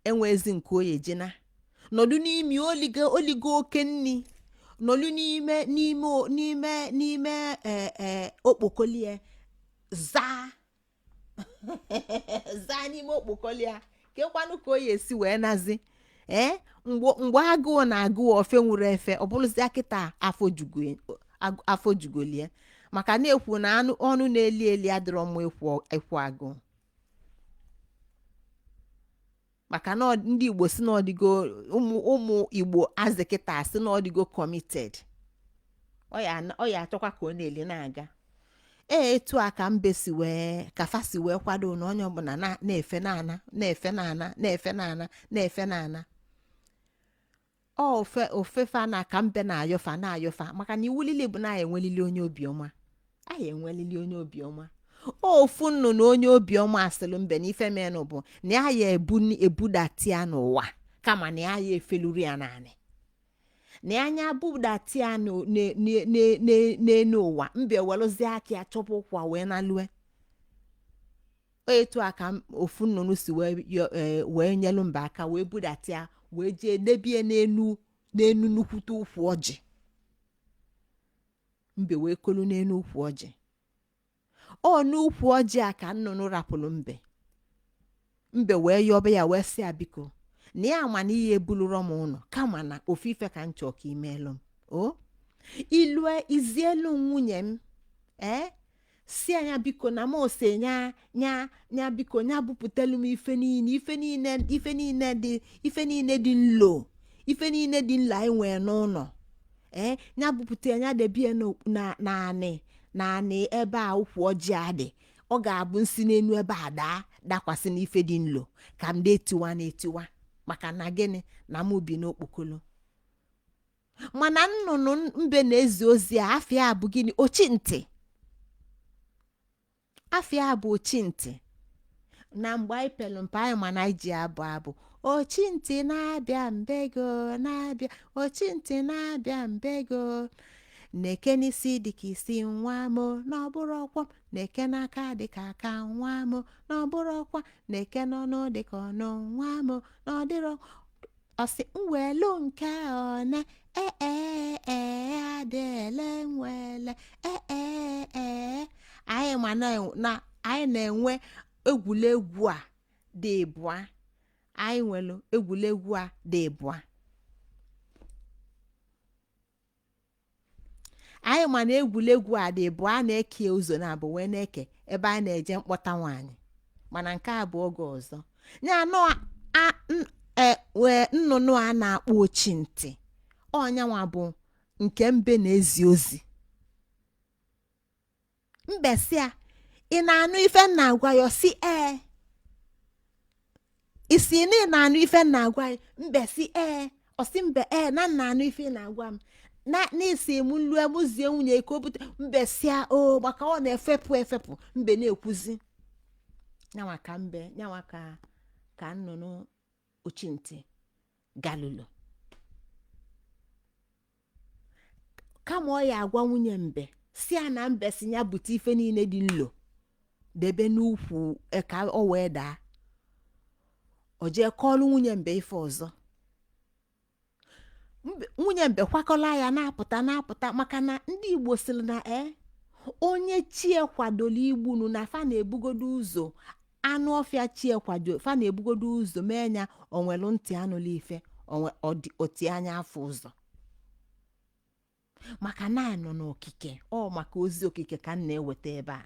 enwezi nke oye jina nọdụ n'ime oligo oligo oke nni nọdụ n'ime n'ime n'ime n'ime ee okpokolie zaa zaa n'ime okpokolie. Kekwanụ ka o ya esi wee nazi ee mgbe agụụ na-agụ ofe nwụrụ efe, ọ bụrụzia kịta afọ jugolie, maka na-ekwu na anụ ọnụ na-eli eli adịrọ mma ekwu agụụ, maka na ndị Igbo si na ọdịgo ụmụ Igbo azị kịta si na ọdịgo committed, ọ ya achọkwa ka ọ na-eli na-aga. Ee, etu a ka mbe si wee ka fa si wee kwado na onye ọbụla na-efe na-ana, na-efe na-ana, na-efe na-ana, na-efe na-ana. Ọ ofe ofefa na ka mbe na-ayọfa na-ayọfa, maka na iwu lili bụ na anyị enwelili onye obiọma, anyị enwelili onye obiọma. Ofu nnụnụ onye obiọma asịlụ mbe na ife menụ bụ na ya ya ebudata ya n'ụwa, kama na ya ya efeluru ya naanị na anya budata ya n'elu ụwa. Mbe welụzie aka ya chọpụ ụkwa wee nalue. Etu a ka ofu nnụnụ si wee nyelu mbe aka wee budata ya wee jee debie n'enu n'enu nnukwute ukwu ọjị. Mbe wee kolu n'enu ukwu ọjị. Ọ n'ukwu ọjị a ka nnụnụ rapụrụ mbe. Mbe wee yọba ya wee sị ya biko, na ya ma na ihe ebuluro m ụlọ, kama na ofu ife ka m chọọ ka imeelụ m. O ilue izielu nwunye m ee si anya biko na m ose nya nya nya biko nya bupụtelu m ife niile, ife niile, ife niile dị, ife niile dị nlo, ife niile dị nlo anyị nwee n'ụlọ ee nya bupụta ya, nya debie na naanị naanị ebe a ukwu ọjị a dị. Ọ ga-abụ nsi n'enu ebe a daa dakwasị n'ife dị nlo ka m na-etiwa na-etiwa, maka na gịnị na mụ bi n'okpokolo. Mana nnụnụ mbe na-ezi ozi a afịa bụ gịnị? Ochintị. Afịa bụ ochintị. Na mgbe anyị pelu mpe anyị ma na anyị ji abụ abụ ochintị na-abịa mbego na-abịa, ochintị na-abịa mbego, na-eke n'isi dịka isi nwa mo na ọ bụrụ ọkwa, na-eke n'aka dịka aka nwa mo na ọ bụrụ ọkwa, na-eke n'ọnụ dịka ọnụ nwa mo na ọ dịrọ. Ọ sị mwelu nke one, ee ee ee, adịele nwele, ee ee ee. Anyị ma na anyị na-enwe egwuregwu a dị ịbụa. Anyị nwere egwuregwu a dị ịbụa. Anyị ma na egwuregwu a dị ịbụa a na-eke ụzọ naabọ wee na-eke ebe a na-eje mkpọta nwaanyị, mana nke a bụ oge ọzọ. Ya nọ wee nnụnụ a na-akpọ ochintị, ọ nyanwa bụ nke mbe na-ezi ozi. Mbe sị ya, ị na-anụ ife m na-agwa ya? Ọ sị ee. Ị sị na ị na-anụ ife m na-agwa ya? Mbe sị ee. Ọ sị mbe ee, na m na-anụ ife ị na-agwa m, na ị sị m lue m zie nwunye ka o bute. Mbe sị ya o, maka ọ na-efepụ efepụ. Mbe na-ekwuzi nyanwa ka mbe nyanwa ka nnụnụ ochintị galulu. Kama ọ ya agwa nwunye mbe sị ya na mbe sị ya bute ife niile dị nlo debe n'ukwu ka o wee daa, o jee kọọlụ nwunye mbe ife ọzọ. Nwunye mbe kwakọla ya na-apụta na-apụta, maka na ndị Igbo sịrị na onye chi e kwadoro igbunu na fa na-ebugodo ụzọ anụ ọfịa chi e kwado fa na-ebugodo ụzọ mee ya onwelu ntị anụla ife oti anya afọ ụzọ, maka na anyị nọ n'okike. Ọ maka ozi okike ka m na-eweta ebe a,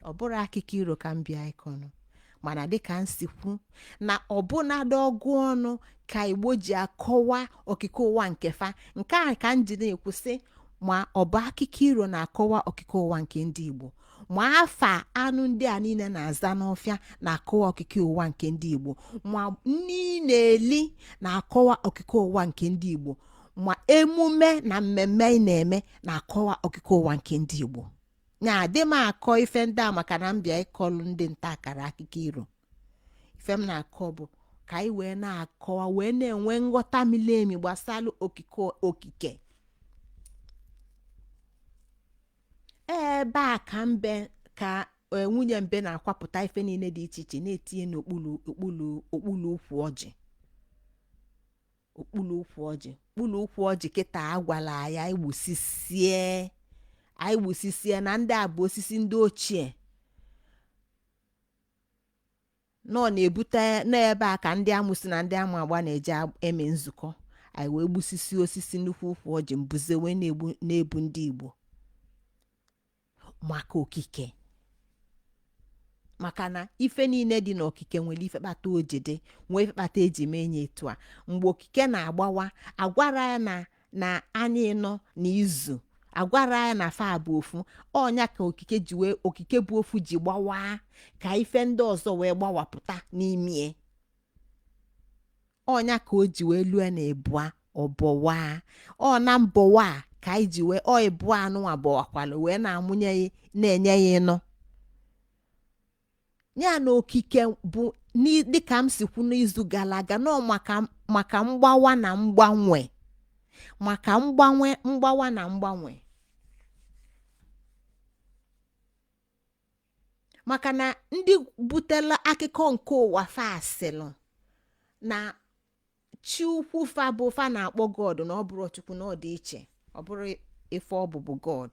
ọ bụrụ akụkọ iro ka m bịa ịkọnụ. Mana dịka m si kwu na ọbụnadị ọgụ ọnụ ka Igbo ji akọwa okike ụwa nke fa, nke a ka m ji na-ekwu sị ma ọ bụ akụkọ iro na-akọwa okike ụwa nke ndị Igbo, ma afa anụ ndị a niile na-aza n'ọfịa na-akọwa okike ụwa nke ndị Igbo, ma nni na-eli na-akọwa okike ụwa nke ndị Igbo, ma emume na mmemme ị na-eme na-akọwa okike ụwa nke ndị Igbo. Nya adị m akọ ife ndị a maka na m bịa ịkọlụ ndị nta akara akụkọ iro. Ife m na-akọ bụ ka anyị wee na-akọwa wee na-enwe nghọta mili emi gbasara okike okike. Ebe a ka mbe ka nwunye mbe na-akwapụta ife niile dị iche iche na-etinye n'okpuru okpuru okpuru ukwu ọjị, okpuru ukwu ọjị, okpuru ukwu ọjị. Kịta agwala ya egbusisie anyị gbusisie na ndị a bụ osisi ndị ochie nọ na-ebute n'ebe a ka ndị amụsị na ndị ama agba na-eje eme nzukọ. Anyị wee gbusisi osisi nnukwu ukwu ọjị mbuze wee na-ebu ndị Igbo maka okike, maka na ife niile dị n'okike nwere ife kpata o ji dị, nwee ife kpata eji mee nye etu a. Mgbe okike na-agbawa, agwara ya na anya ịnọ na izu, agwara ya na fa bụ ofu. Ọ nya ka okike ji wee okike bụ ofu ji gbawaa ka ife ndị ọzọ wee gbawapụta n'imie. Ọ nya ka o ji wee lue na ịbụa ọbọwa ọ na mbọwa a ka anyị ji wee ọ ịbụa anụnwa bọwakwala wee na-amụnye ya na-enye ya ịnọ ya na okike bụ dịka m si kwu n'izu gara aga nọ maka mgbawa na mgbanwe, maka mgbanwe mgbawa na mgbanwe, maka na ndị butela akụkọ nke ụwa fa asịlụ na chi ukwu fa bụ fa na-akpọ God, na ọ bụrụ Chukwu, na ọ dị iche, ọ bụrụ ife ọ bụ bụ God,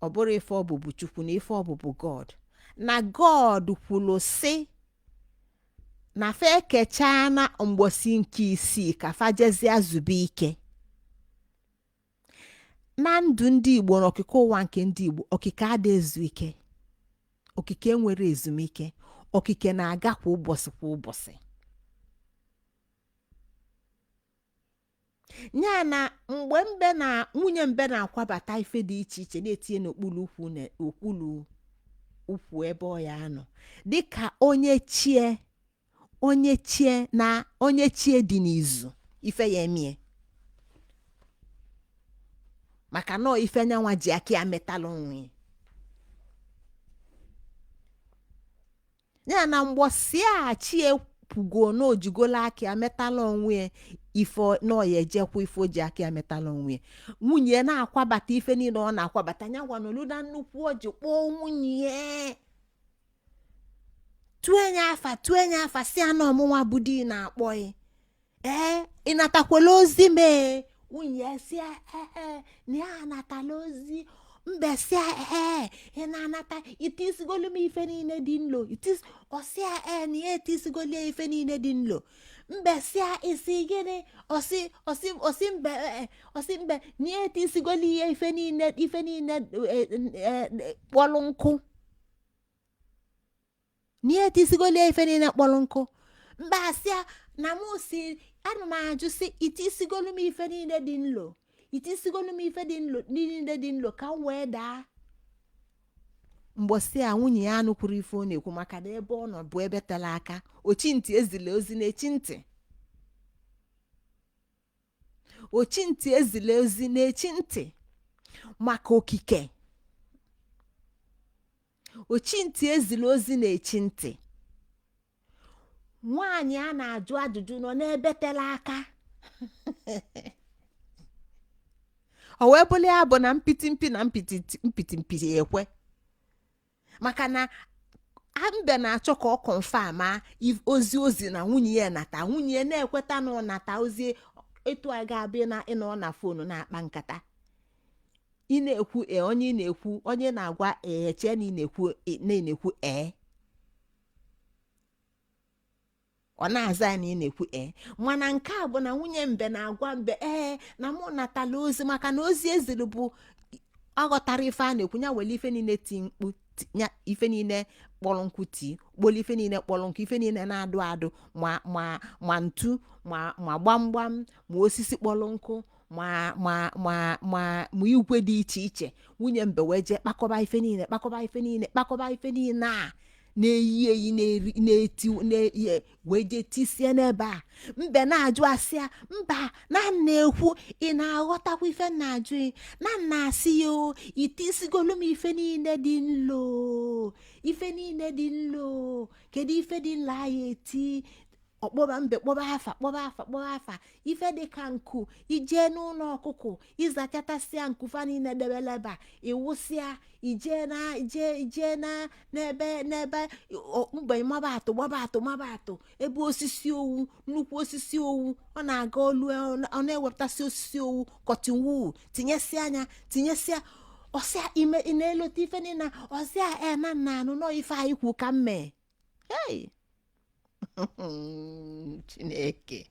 ọ bụrụ ife ọ bụ bụ Chukwu, na ife ọ bụ bụ God, na God kwuru sị na fa ekechaa na mgbosi nke isii ka fa jezie zube ike. Na ndụ ndị Igbo na okike ụwa nke ndị Igbo, okike ada ezu ike, okike nwere ezumike, okike na-aga kwa ụbọchị kwa ụbọchị. Ya na mgbe mbe na nwunye mbe na-akwabata ife dị iche iche na-etinye n'okpuru ukwu na okpuru ukwu ebe ọ ya anọ dịka onye chie onye chie na onye chie dị n'izu ife ya emie, maka na ọ ife nyanwa ji aka ya metalụ onwe ya. Na mgbọsị a chi ekwugo na ojigola aka ya metala onwe ya ife na ọ ya ejekwa ife o ji aka ya metala onwe ya, nwunye ya na-akwabata ife niile ọ na-akwabata, nya gwa nọlụ na nnukwu ọjị kpọọ nwunye ya Tụọ enye afa, tụọ enye afa, si anọ ọmụnwa bụ di na-akpọ ị. Ee, ị natakwala ozi mee? Nwunye ya si ee na ya anatala ozi. Mbe si ee, ị na-anata itisigolu m ife niile dị nlo? Ọsịa ee, na ya etisigolu ya ife niile dị nlo. Mbe si isi gịnị? Ọsị ọsị ọsị mbe ee, ọsị mbe na ya etisigolu ya ife niile, ife niile kpọlụ nkụ, na ya etisigolu ya ife niile kpọrọ nkụ. Mbe asịa na mụ si ana m ajụ sị, itisigolu m ife niile dị nlo? Itisigolu m ife dị nlo niile dị nlo ka m wee daa? Mgbọsị a nwunye ya anụkwuru ife ọ na-ekwu, maka na ebe ọ nọ bụ ebe tere aka. Ochintị ezila ozi na-echi ntị, ochintị ezila ozi na-echi ntị maka okike. Ochintị ezila ozi na-echi ntị. Nwaanyị a na-ajụ ajụjụ nọ n'ebe tere aka. O wee bụrụ ya bụ na mpiti mpi na mpiti mpiti mpi ekwe, maka na mbe na-achọ ka ọ confirm ozi ozi na nwunye ya nata. Nwunye ya na-ekweta na ọ nata ozi. Etu a ga-abịa na ịnọ na phone na-akpa nkata, ị na-ekwu ee, onye ị na-ekwu, onye na-agwa ee, chee na ị na-ekwu na ị na-ekwu ee, ọ na-aza ya na ị na-ekwu ee. Mana nke a bụ na nwunye mbe na-agwa mbe ee na mụ natala ozi, maka na ozi eziri bụ aghọtara ife a na-ekwu. Ya were ife niile ti mkpu, ya ife niile kpọrọ nkụ tii kpọrọ ife niile kpọrọ nkụ, ife niile na-adụ adụ, ma ma ma ntu, ma ma gbamgbam, ma osisi kpọrọ nkụ, ma ma ma ma ma igwe dị iche iche. Nwunye mbe wee jee kpakọba ife niile, kpakọba ife niile, kpakọba ife niile a na-eyi eyi, na-eri, na-eti, na-eyi, wee jee tisie n'ebe a. Mbe na-ajụ asị ya, mba, na m na-ekwu, ị na-aghọtakwa ife m na-ajụ ị? Na m na-asị ya o, itisigolu m ife niile dị nlo, ife niile dị nlo. Kedu ife dị nlo anyị eti? Ọkpọba mbe, kpọba afa, kpọba afa, kpọba afa ife dị ka nku. Ijee n'ụlọ ọkụkọ, ịzachatasịa nku fa niile debele ebe a, ịwụsịa, ijee na ijee ijee na n'ebe n'ebe mgbe maba atụ, gbaba atụ, maba atụ ebe osisi owu, nnukwu osisi owu. Ọ na-aga olu, ọ na-ewepụtasị osisi owu, cotton wool, tinyesịa anya, tinyesịa ọsịa ime. Ị na-elote ife niile? Ọsịa e na nna anụ nọ ife anyị kwu ka m mee. Hey! Chineke,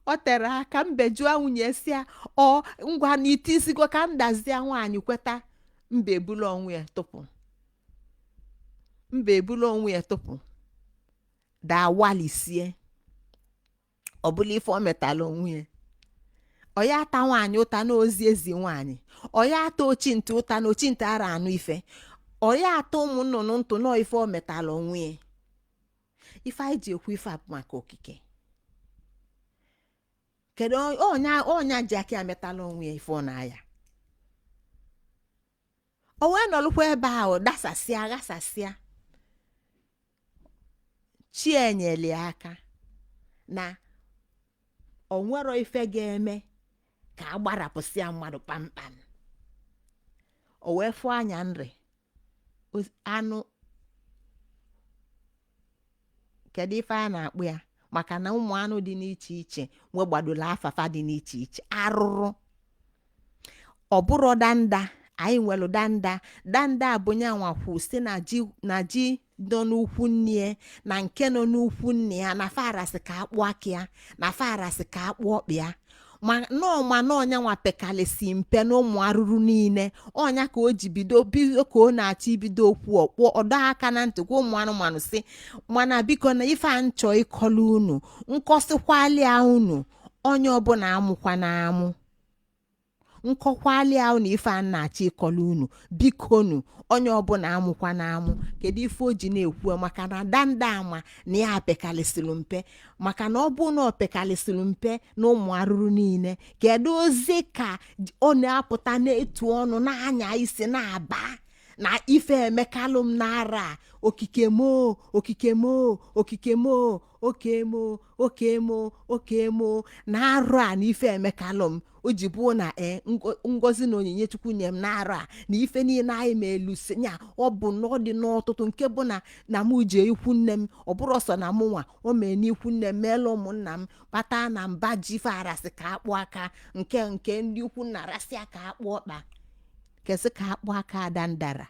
ọ tere aka. Mbe jụọ nwunye sị ya, ọ ngwa na itisigo ka m dazie? Nwaanyị kweta. Mbe ebulu onwe ya tụpụ, mbe ebulu onwe ya tụpụ, daa walisie. Ọ bụla ife ọ metala onwe ya. Ọ ya ata nwaanyị ụta na ozi ezi nwaanyị, ọ ya ata ochintị ụta na ochintị ara anụ ife, ọ ya ata ụmụ nnụnụ ntụ nọọ ife ọ metala onwe ya. Ife anyị ji ekwu ife a bụ maka okike. Kedu ọnya ọnya ji aka ya metala onwe ya ife ọ na-aya? O wee nọlụkwa ebe ahụ dasasịa, ghasasịa. Chi enyeli aka na o nwero ife ga-eme ka a gbarapụsịa mmadụ kpamkpam. O wee fụọ anya nri anụ. Kedu ife a na-akpụ ya? Maka na ụmụ anụ dị n'iche iche nwegbadola afafa dị n'iche iche. Arụrụ ọ bụrụ danda, anyị nwere danda. Danda bụ nyanwa kwu si na ji, na ji nọ n'ukwu nne na nke nọ n'ukwu nne ya, na farasị ka akpụ aka ya, na farasị ka akpụ ọkpụ ya. Ma nọọ ma nọọ nyanwa pekalịsị mpe na ụmụ arụrụ niile. Ọnya ka o ji bido bido ka ọ na-achọ ibido okwu, ọkpọ ọdọ aka na ntị gwa ụmụ anụmanụ si, mana biko na ife a nchọ ịkọlụ unu, nkọsịkwalịa unu, onye ọbụla amụkwa na amụ. Nkọkwalịa unu ife a na-achọ ịkọlụ unu, bikonu, onye ọbụla amụkwa na amụ. Kedu ife o ji na-ekwu? Maka na danda ama na ya pekalịsịrị mpe. Maka na ọ bụ na ọ pekalịsịrị mpe na ụmụ arụrụ niile, kedu ozi ka ọ na-apụta na-etu ọnụ, na-anya isi, na-aba Na ife emekalụ m n'ara a, okike mo, okike mo, okike mo, oke mo, oke mo, oke mo na arụ a, na ife emekalụ m o ji bụ na ngozi na onyinye Chukwu nye m n'arụ a, na ife niile anyị ma elu si nya ọ bụ na ọ dị n'ọtụtụ, nke bụ na mụ jee ikwu nne m, ọ bụrụ ọsọ na mụ nwa o mee n'ikwu nne m, meela ụmụnna m, kpata na mba ji ife arasị ka akpụ aka nke ndị ikwu nna rasịa ka akpụ ọkpa kesị ka akpụ aka adandara,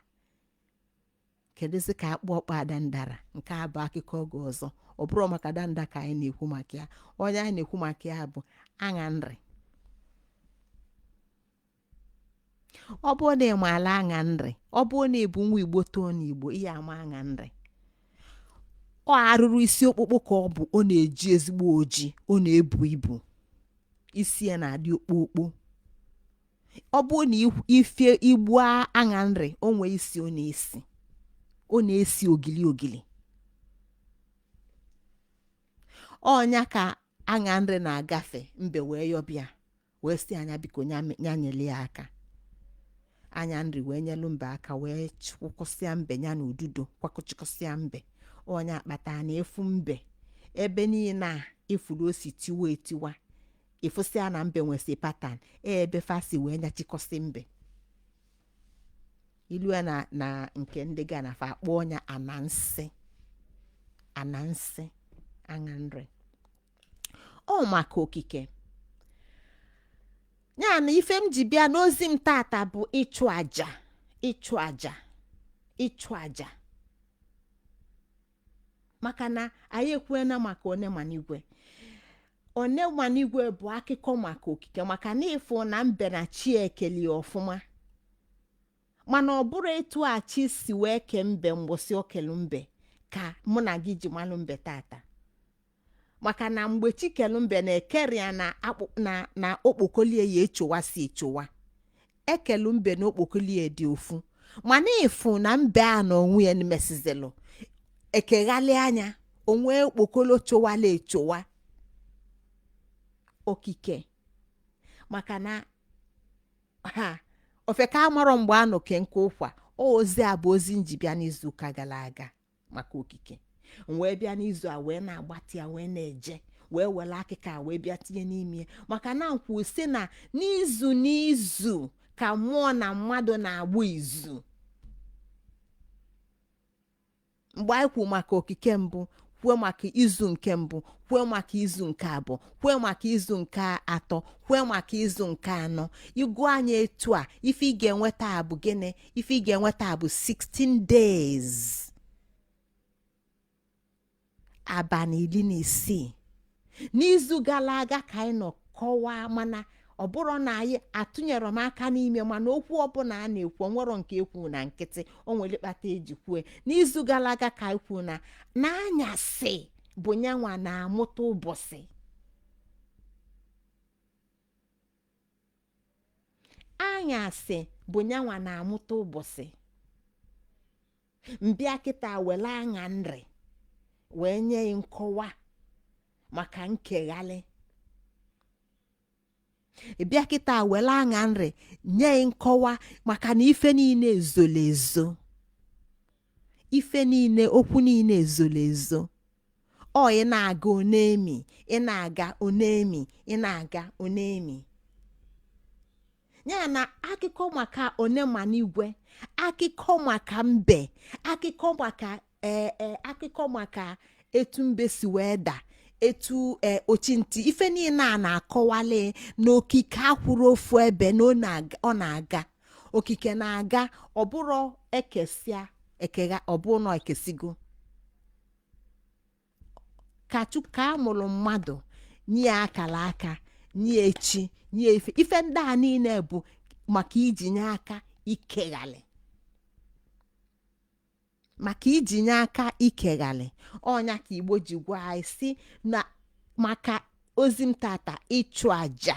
kedụzi ka akpụ ọkpa adandara. Nke a bụ akụkọ oge ọzọ. Ọ bụrụ maka danda ka anyị na-ekwu maka ya. Onye anyị na-ekwu maka ya bụ aṅa nrị. Ọ bụrụ na ị maala aṅa nrị, ọ bụrụ na ị bụ nwa Igbo too n'Igbo, ihe ama aṅa nrị, ọ arụrụ isi okpukpu ka ọ bụ. Ọ na-eji ezigbo oji, ọ na-ebu ibu, isi ya na-adị okpokpo. Ọ bụrụ na ife igbu aṅa nrị, o nwee isi, ọ na-esi, ọ na-esi ogili ogili. Ọnya ka aṅa nrị na-agafe, mbe wee yọbịa, wee sị anya biko nya nyere ya aka. Anya nri wee nyelu mbe aka, wee kwụkwụsịa mbe ya na ududo kwakọchịkọsịa mbe. Onye akpata na efu mbe ebe niile a ifuru o si tiwa etiwa, ịfụsịa na mbe nwesị pattern ebe fasi wee nyachikọsị mbe ilu ya na nke ndị Gana fa akpọ ọnya anansi, anansi aṅa nri. Ọ maka okike ya na ife m ji bịa n'ozi m tata bụ ịchụ aja, ịchụ aja, ịchụ aja, maka na anyị ekwuena maka onemanigwe. Onemanigwe bụ akụkọ maka okike, maka na ịfụ na mbe na chi ekeli ọfụma, mana ọ bụrụ etu a chi si wee kee mbe mgbụsị okelu mbe ka mụ na gị ji malụ mbe tata. Maka na mgbe chi kelu mbe na ekere ya na akpụ na okpokolie ya echowa si echowa, ekelu mbe na okpokolie dị ofu, mana ịfụ na mbe a na onwe ya mesizilụ ekeghalị anya onwe okpokolo chowala echowa. Okike, maka na ha ofe ka amarọ mgbe a nọ ke nke ụkwa. Ozi a bụ ozi nji bịa n'izuụka gara aga maka okike. M wee bịa n'izu a wee na-agbatị ya, wee na-eje, wee were akịka a wee bịa tinye n'ime ya, maka na nkwu si na n'izu n'izu ka mmụọ na mmadụ na-agba izu. Mgbe anyị kwu maka okike mbụ, kwuo maka izu nke mbụ, kwuo maka izu nke abụọ, kwuo maka izu nke atọ, kwuo maka izu nke anọ, ịgụ anyị etu a, ife ị ga-enweta bụ gịnị? Ife ị ga-enweta bụ 16 days, abalị 16. N'izu gara aga ka anyị nọ kọwaa, mana ọ bụrụ na anyị atụnyere m aka n'ime, mana okwu ọbụla a na-ekwu onwero nke ekwu na nkịtị, o nwere ịkpata eji kwue. N'izu gara aga ka anyị kwuo na n'anyasị bụ nyanwa na-amụta ụbọchị. Anyasị bụ nyanwa na-amụta ụbọchị. Mbịa kịta were aṅa nrị wee nye ya nkọwa maka nkeghalị. Ịbịa kịta were aṅa nrị nye ya nkọwa maka na ife niile ezolo ezo, ife niile, okwu niile ezolo ezo. Ọ ị na-aga onemi, ị na-aga onemi, ị na-aga onemi. Ya na akụkọ maka onemanigwe, akụkọ maka mbe, akụkọ maka ee akụkọ maka etu mbe si wee daa, etu ochinti, ife niile a na-akọwali na okike akwụrụ ofu ebe, na ọ na-aga, okike na-aga. Ọ bụrụ ekesịa ekegha, ọ bụrụ na ekesigo ka Chukwu ka a mụrụ mmadụ, nye ya akara aka, nye echi, nye ife, ife ndị a niile bụ maka iji nye aka ikeghalị, maka iji nye aka ikeghalị. Ọnya ka Igbo ji gwa anyị si na maka ozi m tata, ịchụ aja.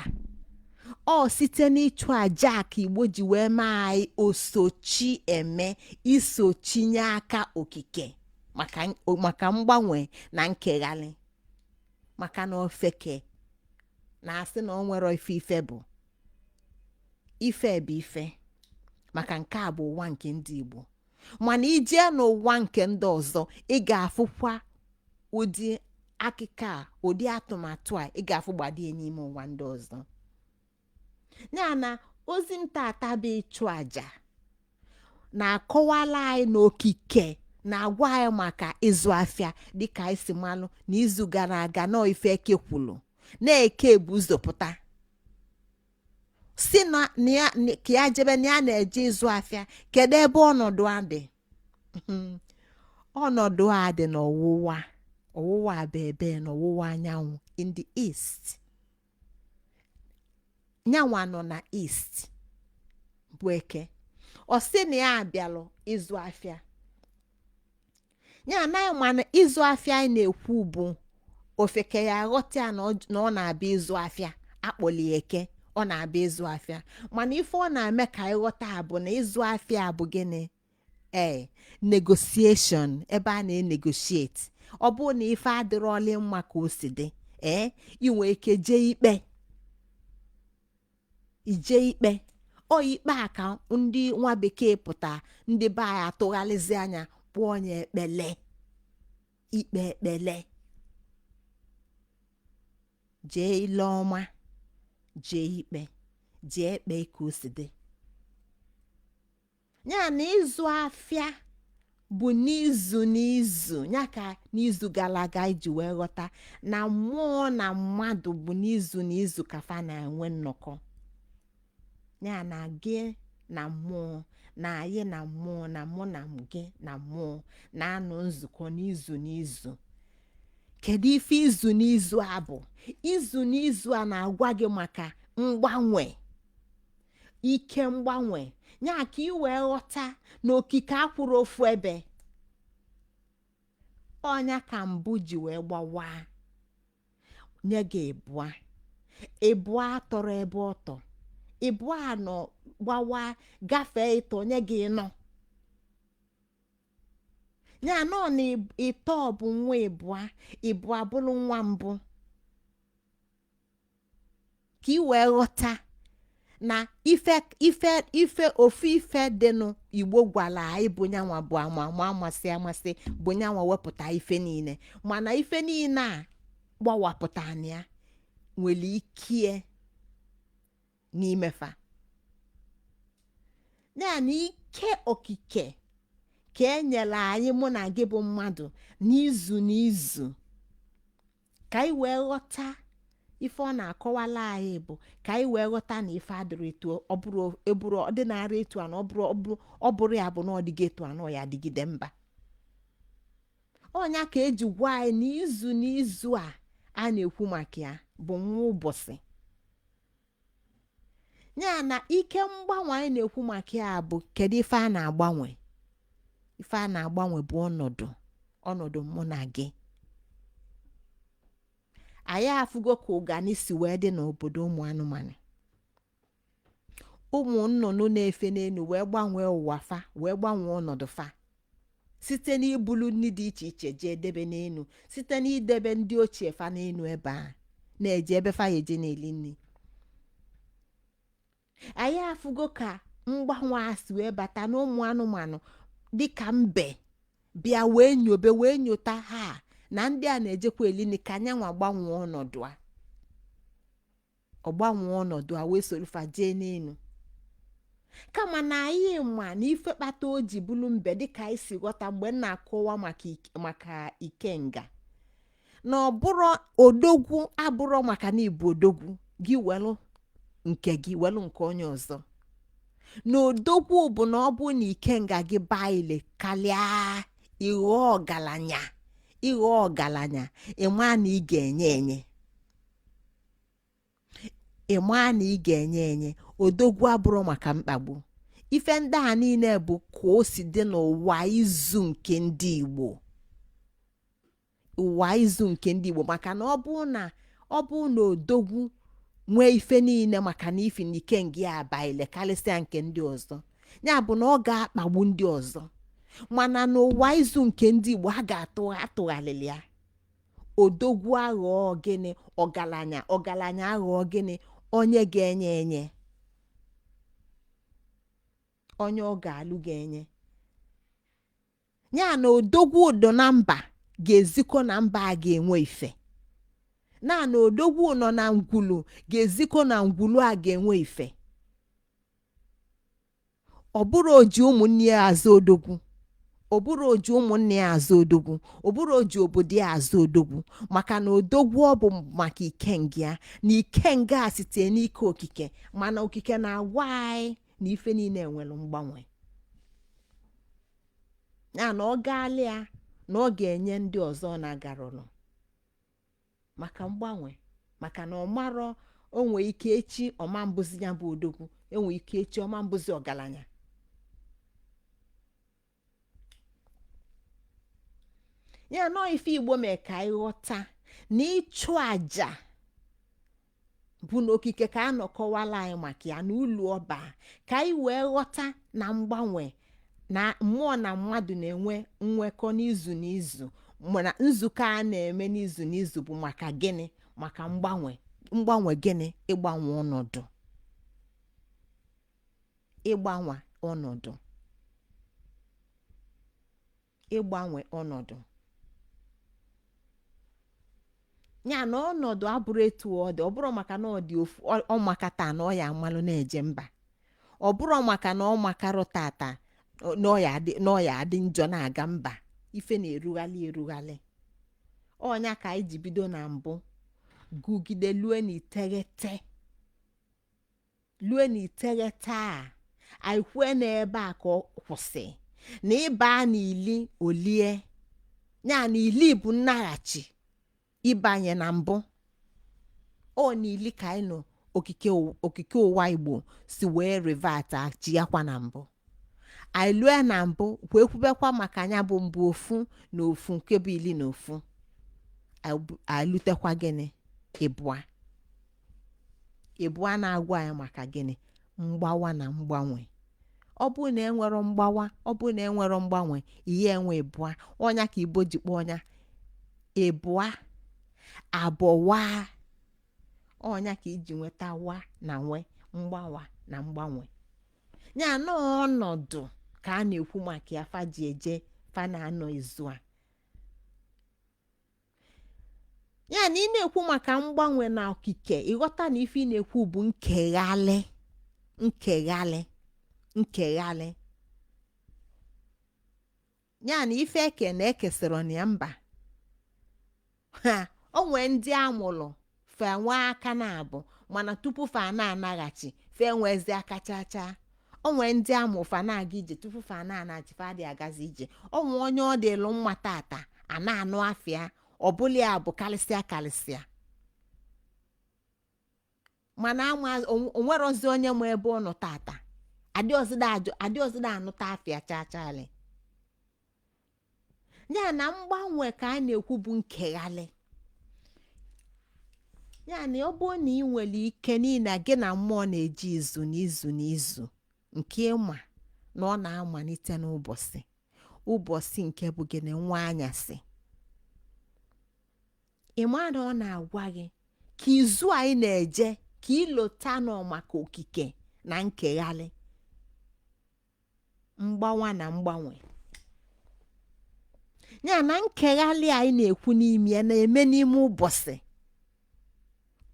Ọ site n'ịchụ aja a ka Igbo ji wee mee anyị osochi eme, isochi nye aka okike maka mgbanwe na nkeghalị, maka na ofeke na-asị na o nwere ife, ife bụ ife, bụ ife, Maka nke a bụ ụwa nke ndị Igbo, mana ijee n'ụwa nke ndị ọzọ, ị ga-afụkwa ụdị akịka a, ụdị atụmatụ a ị ga-afụ gbadie n'ime ụwa ndị ọzọ. Ya na ozi m tata bụ ịchụ àjà na-akọwala anyị n'okike, na-agwa anyị maka ịzụ afịa, dịka anyị si malụ na izu gara aga nọọ ife eke kwulu na-eke bụ ụzọ pụta si na ya ka ya jebe na ya na-eje ịzụ afịa. Kedu ebe ọnọdụ a dị? Ọnọdụ a dị n'ọwụwa. Ọwụwa bụ ebe n'ọwụwa anyanwụ, in the east. Nyanwa nọ na east bụ eke. Ọ sị na ya abịalụ ịzụ afịa. Ya anaghị, mana ịzụ afịa anyị na-ekwu bụ ofeke ya aghọta ya na ọ na-abịa ịzụ afịa. Akpọli eke, ọ na-abịa ịzụ afịa, mana ife ọ na-eme ka anyị ghọta bụ na ịzụ afịa bụ gịnị? Ee, negotiation, ebe a na-enegotiate. Ọ bụrụ na ife adịrọli mma ka o si dị, ee, inwe ike jee ikpe, ije ikpe. Ọ ikpe a ka ndị nwa bekee pụta, ndị be anyị atụgharịzi anya kpụọ ya ekpele, ikpe ekpele, jee ile ọma, jee ikpe, jee ekpe ka o si dị. Ya na ịzụ afịa bụ n'izu n'izu. Ya ka n'izu gara aga iji wee ghọta na mmụọ na mmadụ bụ n'izu n'izu ka fa na-enwe nnọkọ. Ya na gị na mmụọ, na anyị na mmụọ, na mụ na gị na mmụọ na-anọ nzukọ n'izu n'izu. Kedu ife izu n'izu a bụ? Izu n'izu a na-agwa gị maka mgbanwe, ike mgbanwe. Ya ka ị wee ghọta na okike akwụrụ ofu ebe. Ọnya ka mbụ ji wee gbawaa nye gị ịbụa. Ịbụa tọrọ ebe ọtọ, ịbụa nọ gbawa gafee ịtọ, nye gị ịnọ. Ya nọ na ịtọ bụ nwa ịbụa, ịbụa bụrụ nwa mbụ. Ka ị wee ghọta na ife ife ife ofu ife dịnụ Igbo gwara anyị bụ nyanwa bụ ama ama amasị amasị, bụ nyanwa wepụta ife niile. Mana ife niile a gbawapụta na ya nwere ike n'imefa ya na ike okike ka e nyere anyị, mụ na gị bụ mmadụ, n'izu n'izu, ka anyị wee ghọta ife ọ na-akọwala anyị bụ ka anyị wee ghọta na ife adịrị etu ọ bụrụ eburu ọdịnara etu a na ọ bụrụ ya bụ na ọ dịghị etu a na ọ ya adịgide mba. Ọnya ka eji gwa anyị na izu n'izu a a na-ekwu maka ya bụ nwa ụbọchị. Ya na ike mgbanwe anyị na-ekwu maka ya bụ kedu ife a na-agbanwe? Ife a na-agbanwe bụ ọnọdụ mụ na gị. Anyị afụgo ka ụgani si wee dị n'obodo ụmụ anụmanụ, ụmụ nnụnụ na-efe n'elu wee gbanwee ụwa fa, wee gbanwee ọnọdụ fa site n'ibulu nri dị iche iche jee debe n'elu, site n'idebe ndị ochie fa n'elu ebe a na-eje ebe fa ya eje na-eli nri. Anyị afụgo ka mgbanwe a si wee bata n'ụmụ anụmanụ, dịka mbe bịa wee nyobe, wee nyota ha na ndị a na-ejekwa eli nri, ka anyanwa gbanwee ọnọdụ a. Ọ gbanwee ọnọdụ a wee soro fa jee n'elu. Kama na anyị ma na ife kpata o ji bụrụ mbe, dịka anyị si ghọta mgbe m na-akọwa maka ikenga, na ọ bụrụ odogwu abụrọ maka na ịbụ odogwu gị welụ nke gị welụ nke onye ọzọ, na odogwu bụ na ọ bụ na ikenga gị baa ile kalịa, ịghọ ọgaranya, ịghọ ọgaranya, ịma na ị ga-enye enye, ịma na ị ga-enye enye. Odogwu abụrụ maka mkpagbu. Ife ndị a niile bụ ka o si dị n'ụwa izu nke ndị Igbo, ụwa izu nke ndị Igbo. Maka na ọ bụ na odogwu nwee ife niile, maka na ifi na ikenga ya abaile karịsịa nke ndị ọzọ, ya bụ na ọ ga-akpagbu ndị ọzọ. Mana n'ụwa izu nke ndị Igbo, a ga-atụ atụgharịrị ya. Odogwu aghọọ gịnị? Ọgaranya. Ọgaranya aghọọ gịnị? Onye ga-enye enye. Onye ọ ga-alụ ga-enye ya na odogwu udo na mba ga-ezikọ na mba a ga-enwe ife na odogwu nọ na ngwulu ga-ezikọ na ngwulu a ga-enwe ife. Ọ bụrụ oji ụmụnne ya azụ odogwu, ọ bụrụ oji ụmụnne ya azụ odogwu, ọ bụrụ oji obodo ya azụ odogwu, maka na odogwu ọ bụ maka ikenga ya na ikenga a site n'ike okike. Mana okike na-agwa anyị na ife niile nwere mgbanwe ya, na ọ gaala ya na ọ ga-enye ndị ọzọ na-agarụnụ maka mgbanwe, maka na ọ marọ o nwee ike echi ọma mbụzi ya bụ odogwu, enwe ike echi ọma mbụzi ọgaranya. Ya nọọ ife Igbo mee ka anyị ghọta na ịchụ àjà bụ n'okike ka a nọkọwala anyị maka ya na ulu ọba, ka anyị wee ghọta na mgbanwe na mmụọ na mmadụ na-enwe nwekọ n'izu n'izu, mana nzukọ a na-eme n'izu n'izu bụ maka gịnị? Maka mgbanwe. Mgbanwe gịnị? Ịgbanwe ọnọdụ, ịgbanwe ọnọdụ, ịgbanwe ọnọdụ. Ya na ọnọdụ abụrụ etu ọ dị, ọ bụrụ maka na ọ dị ofu ọ maka taa na ọ ya amalụ na-eje mba, ọ bụrụ maka na ọ makarụ tata na ọ ya adị njọ na-aga mba. Ife na-erughalị erughalị. Ọnya ka anyị ji bido na mbụ gụgide lue n'iteghete, lue n'iteghete a anyị kwue n'ebe a ka ọ kwụsị na ịba n'ili olie. Ya na ili bụ nnaghachi ịbanye na mbụ. Ọ n'ili ka anyị nọ okike ụwa Igbo si wee revert chighakwa na mbụ. Anyị lue na mbụ wee kwubekwa maka anya bụ mbụ ofu na ofu nke bụ ili na ofu. Anyị lutekwa gịnị? Ịbụa. Ịbụa na-agwa anyị maka gịnị? Mgbawa na mgbanwe. Ọ bụrụ na enwero mgbawa, ọ bụrụ na enwero mgbanwe, ihe enwe ịbụa. Ọnya ka Igbo ji kpọọ ọnya ịbụa abọwa. Ọnya ka iji nweta wa na nwe, mgbawa na mgbanwe. Ya na ọnọdụ ka a na-ekwu maka ya fa ji eje fa na-anọ izu a. Ya na ị na-ekwu maka mgbanwe na okike, ịghọta na ife ị na-ekwu bụ nkeghalị, nkeghalị, nkeghalị. Ya na ife eke na ekesịrị na ya mba ha o nwee ndị amụlụ fe nwee aka na abụ, mana tupu fa na-anaghachi fe nwezi aka chaa chaa. O nwee ndị amụ fa na-aga ije, tupu fa na-anaghachi fa adịghị agazi ije. O nwee onye ọ dịlụ mma tata a na-anụ afịa ọbụla ya bụ karịsịa karịsịa, mana ama onwerozi onye ma ebe ọ nọ tata, adịọzida anụta afịa chachali. Ya na mgbanwe ka a na-ekwu bụ nkeghalị. Ya na ọ bụrụ na ị nwere ike n'ihi na gị na mmụọ na-eje izu n'izu n'izu nke ịma na ọ na-amalite n'ụbọchị ụbọchị nke bụ gịnị? Nwa anyasị. Ịma na ọ na-agwa gị ka izu anyị na-eje ka ịlota nọ maka okike na nkeghalị, mgbawa na mgbanwe. Ya na nkeghalị anyị na-ekwu n'ime ya na-eme n'ime ụbọchị.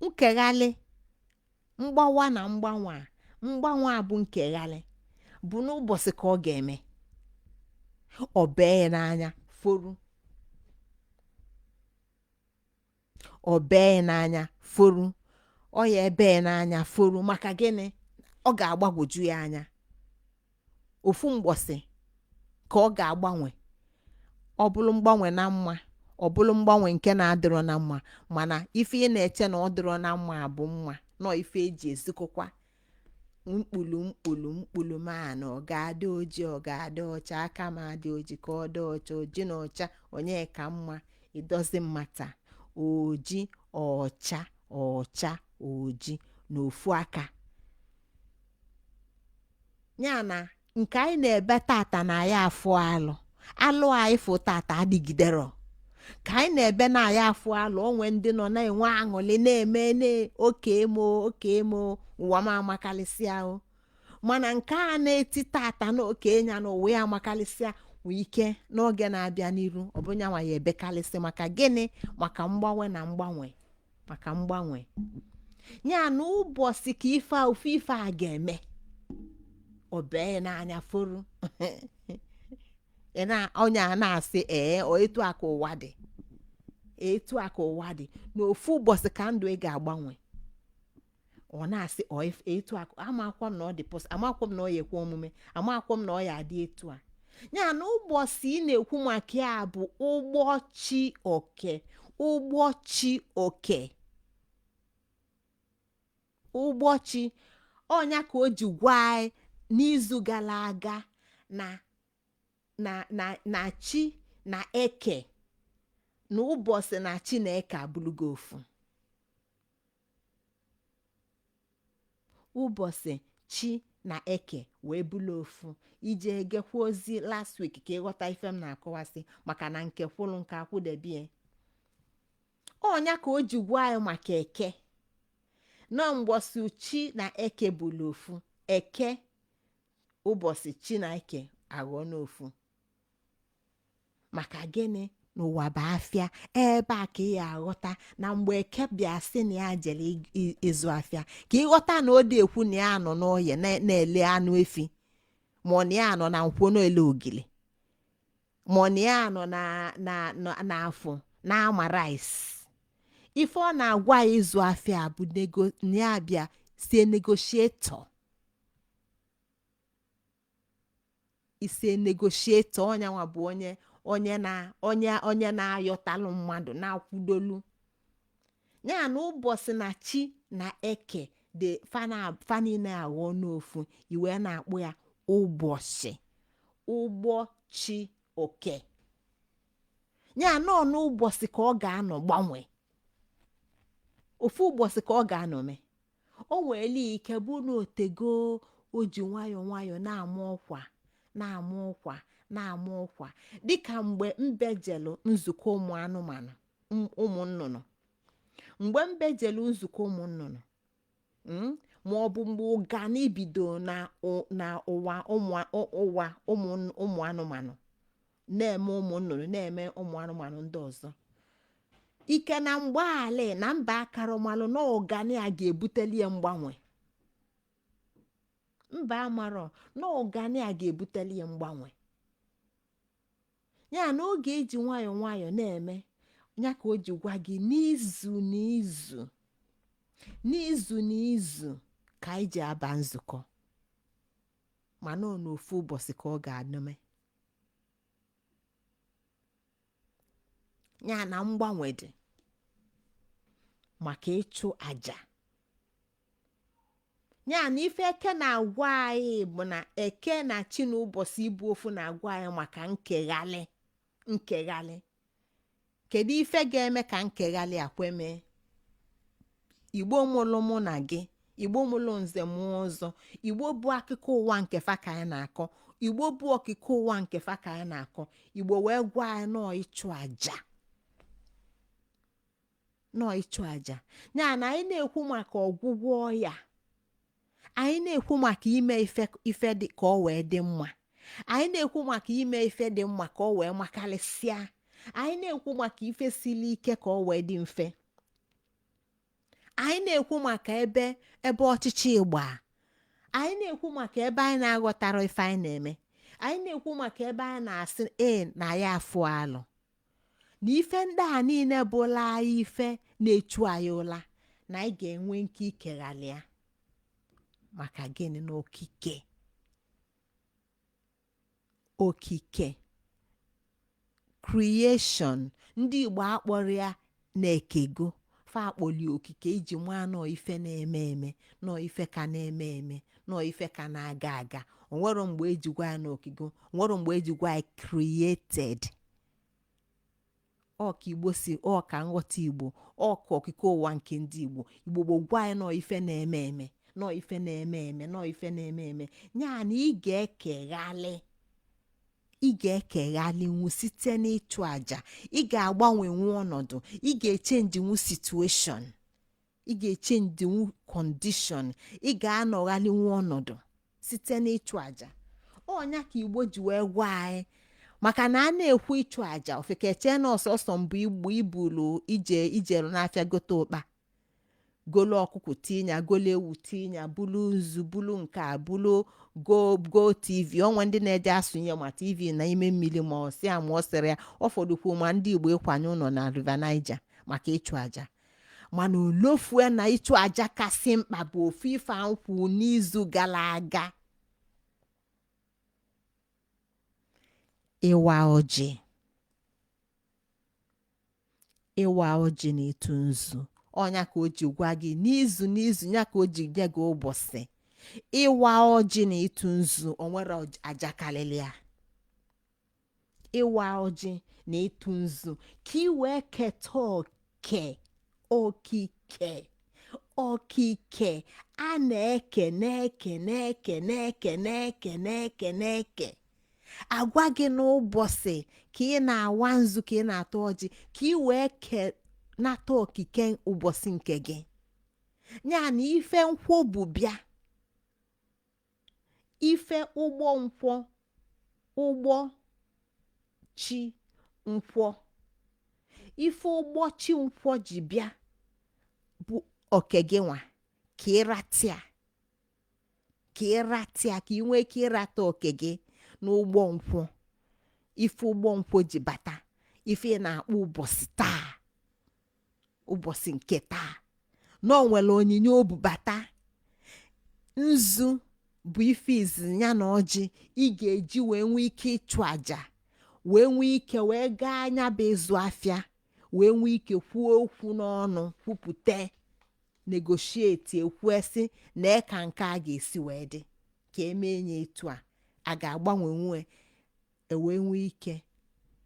Nkeghalị, mgbawa na mgbanwe a, mgbanwe a bụ nkeghalị bụ n'ụbọchị ka ọ ga-eme. Ọ bee ya n'anya foru, ọ bee ya n'anya foru, ọ ya ebe ya n'anya foru. Maka gịnị? Ọ ga-agbagwoju ya anya. Ofu mgbọsị ka ọ ga-agbanwe, ọ bụrụ mgbanwe na mma, ọ bụrụ mgbanwe nke na-adịrọ na mma. Mana ife ị na-eche na ọ dịrọ na mma bụ mma nọ ife eji ezikọkwa mkpulu mkpulu mkpulu ma na ọ ga-adị oji, ọ ga-adị ọcha, aka m adị oji ka ọ dị ọcha, oji na ọcha onye ka mma? Ịdozi mmata oji ọcha ọcha oji na ofu aka. Ya na nke anyị na-ebe tata na ya afụ alụ alụ anyị fụ tata adịgidero. Ka anyị na-ebe na ya afụ alụ, onwe ndị nọ na-enwe aṅụrị na-eme na oke emo oke emo ụwa m amakalịsịa o. Mana nke a na-eti tata n'oke nya n'ụwa ya amakalịsịa nwee ike n'oge na-abịa n'iru ọ bụ nyanwa ya ebekalịsị. Maka gịnị? Maka mgbanwe na mgbanwe, maka mgbanwe ya na ụbọchị ka ife a ofu ife a ga-eme ọ bee n'anya foro. Ị na onye a na-asị, ee, o etu a ka ụwa dị, etu a ka ụwa dị, na ofu ụbọchị ka ndụ ị ga-agbanwe. Ọ na-asị ọ etu a amakwa m na ọ dị possible, amakwa m na ọ ya ekwe omume, amakwa m na ọ ya adị etu a. Ya na ụbọchị ị na-ekwu maka ya bụ ụbọchị oke, ụbọchị oke, ụbọchị ọnya ka o ji gwa anyị n'izu gara aga na chi na eke na ụbọchị na chi na eke abụlụgo ofu. Ụbọchị, chi na eke wee bụlụ ofu. Ije gekwa ozi last week ka ịghọta ife m na-akọwasị, maka na nke kwụlụ nke akwụdebie. Ọnya ka o ji gwa anyị maka eke nọ mgbọsị chi na eke bụlụ ofu. Eke ụbọchị, chi na eke aghọọ n'ofu. Maka gịnị? N'ụwa bụ afịa. Ebe a ka ị ya aghọta na mgbe eke bịa sị na ya jere ịzụ afịa, ka ịghọta na ọ dị ekwu na ya nọ n'ọhịa na-ele anụ efi, ma ọ na ya nọ na nkwọ na-ele ogili, ma ọ na ya nọ na n'afọ na-ama rice. Ife ọ na-agwa ya ịzụ afịa bụ na ya bịa sie negotiator, ise negotiator. Onye nwa bụ onye onye na onye onye na-ayọtalụ mmadụ na-akwụdolu ya na ụbọchị na chi na eke dị fa niile aghọọ n'ofu. Iwee na-akpụ ya ụbọchị, ụbọchị oke ya nọ n'ụbọchị ka ọ ga-anọ gbanwee. Ofu ụbọchị ka ọ ga-anọ mee. O nwere ike bụ na otego o ji nwayọọ nwayọọ na-ama ọkwa, na-ama ọkwa, na-ama ọkwa, dịka mgbe mbe jelu nzukọ ụmụ anụmanụ, ụmụ nnụnụ. Mgbe mbe jelu nzukọ ụmụ nnụnụ, ma ọ bụ mgbe ụgani bido na ụwa ụwa ụmụ anụmanụ na-eme ụmụ nnụnụ, na-eme ụmụ anụmanụ ndị ọzọ ike na mgbaali na mba akarụmalụ na ụgani a ga-ebuteli ya mgbanwe. Mba amarọ na ụgani a ga-ebuteli ya mgbanwe. Ya na oge eji nwayọọ nwayọọ na-eme ya ka o ji gwa gị n'izu n'izu, n'izu n'izu ka anyị ji aba nzukọ, mana ọ n'ofu ụbọchị ka ọ ga-anome. Ya na mgbanwe dị maka ịchụ aja. Ya na ife eke na-agwa anyị bụ na eke na chi na ụbọchị ịbụ ofu na-agwa anyị maka nkeghalị. Nkeghalị, kedu ife ga-eme ka nkeghalị a kwe mee? Igbo mụlụ mụ na gị, Igbo mụlụ nze mụọ ọzọ, Igbo bụ akụkọ ụwa nke fa ka anyị na-akọ, Igbo bụ okike ụwa nke fa ka anyị na-akọ. Igbo wee gwa anyị nọọ ịchụ aja, nọọ ịchụ aja. Ya na anyị na-ekwu maka ọgwụgwọ ọya, anyị na-ekwu maka ime ife dị ka ọ wee dị mma, anyị na-ekwu maka ime ife dị mma ka ọ wee makalịsịa, anyị na-ekwu maka ife siri ike ka ọ wee dị mfe, anyị na-ekwu maka ebe ọchịchị gba, anyị na-ekwu maka ebe anyị na-aghọtara ife anyị na-eme, anyị na-ekwu maka ebe anyị na-asị ee na ya afụ alụ na ife ndị a niile bụla anyị ife na-echu anyị ụla, na anyị ga-enwe nke ikeghalị ya. Maka gịnị? Na okike, okike, creation, ndị Igbo akpọrọ ya na-ekego, fa akpọli okike iji maa nọọ ife na-eme eme, nọọ ife ka na-eme eme, nọọ ife ka na-aga aga. Onwero mgbe eji gwa ya n'okigo, onwero mgbe eji gwa ya created. Ọka Igbo si ọka nghọta Igbo, ọka okike ụwa nke ndị Igbo. Igbo gboo gwa anyị nọọ ife na-eme eme, nọọ ife na-eme eme, nọọ ife na-eme eme. Ya na ị ga-ekeghalị, ị ga-ekeghalịnwu site n'ịchụ àjà. Ị ga-agbanwenwu ọnọdụ, ị ga-echenjinwu situation, ị ga-echenjinwu condition, ị ga-anọghalịnwu ọnọdụ. Site n'ịchụ àjà ọnya ka Igbo ji wee gwa anyị, maka na a na-ekwu ịchụ àjà, ofeke na ọsọsọ mbụ Igbo ibulu ije ijeru n'afịa gote ụkpa, golu ọkụkọ tinya, golu ewu tinya, bulu nzu, bulu nke a, bulu go go TV onwe ndị na-eje asụnye ma TV na ime mmiri, ma ọ sị ya ma ọ sịrị ya. Ọ fọdụkwu ma ndị Igbo ịkwanye ụlọ na River Niger maka ịchụ àjà. Mana olofue na ịchụ àjà kasị mkpa bụ ofu ife nkwụ n'izu gara aga: ịwa ọjị. Ịwa ọjị na ịtụ nzu. Ọnya ka o ji gwa gị n'izu n'izu ya ka o ji nye gị ụbọchị ịwa ọjị na ịtụ nzu. O nwere aja karịrị ya. Ịwa ọjị na ịtụ nzu ka ị wee keta oke okike. Okike a na-eke na-eke na-eke na-eke na-eke na-eke na-eke agwa gị n'ụbọchị ka ị na-awa nzu, ka ị na-atụ ọjị, ka ị wee nata okike ụbọchị nke gị. Ya na ife nkwọ bụ bịa, ife ụgbọ nkwọ, ụgbọ chi nkwọ, ife ụgbọ chi nkwọ ji bịa bụ oke gị nwa ka ịratịa, ka ịratịa, ka ị nwee ike ịrata oke gị n'ụgbọ nkwọ. Ife ụgbọ nkwọ ji bata, ife ị na-akpọ ụbọchị taa, ụbọchị nke taa, na o nwere onyinye o bubata. Nzu bụ ife izizi ya na ọjị ị ga-eji wee nwee ike ịchụ àjà, wee nwee ike wee gaa anya bụ ịzụ afịa, wee nwee ike kwuo okwu n'ọnụ, kwupụta, negotiate, ekwuesị na ka nke a ga-esi wee dị, ka emee ya etu a, a ga-agbanwe nwe ewee nwee ike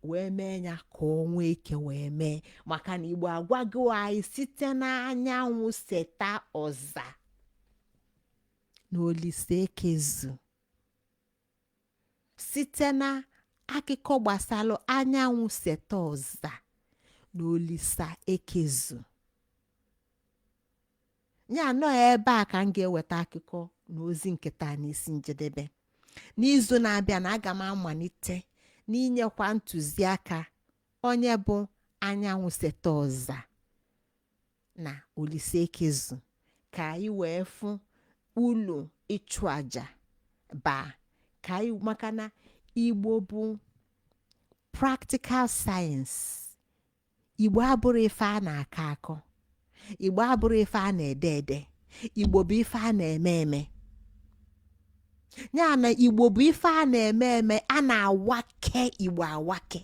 wee mee ya ka o nwee ike wee mee. Maka na Igbo agwago anyị site n'anyanwụ seta ọza na Olise ekezu, site na akụkọ gbasalụ anyanwụ seta ọza na Olisa ekezu ya. Nọ ebe a ka m ga-eweta akụkọ na ozi nke taa n'isi njedebe. N'izu na-abịa na aga m amalite n'inyekwa ntụziaka onye bụ anyanwụ seta ọza na Olise ekezu, ka anyị wee fụ ulu ịchụ àjà baa ka anyị, maka na Igbo bụ practical science. Igbo abụrụ ife a na-akọ akọ, Igbo abụrụ ife a na-ede ede, Igbo bụ ife a na-eme eme. Ya na Igbo bụ ife a na-eme eme, a na-awake Igbo awake.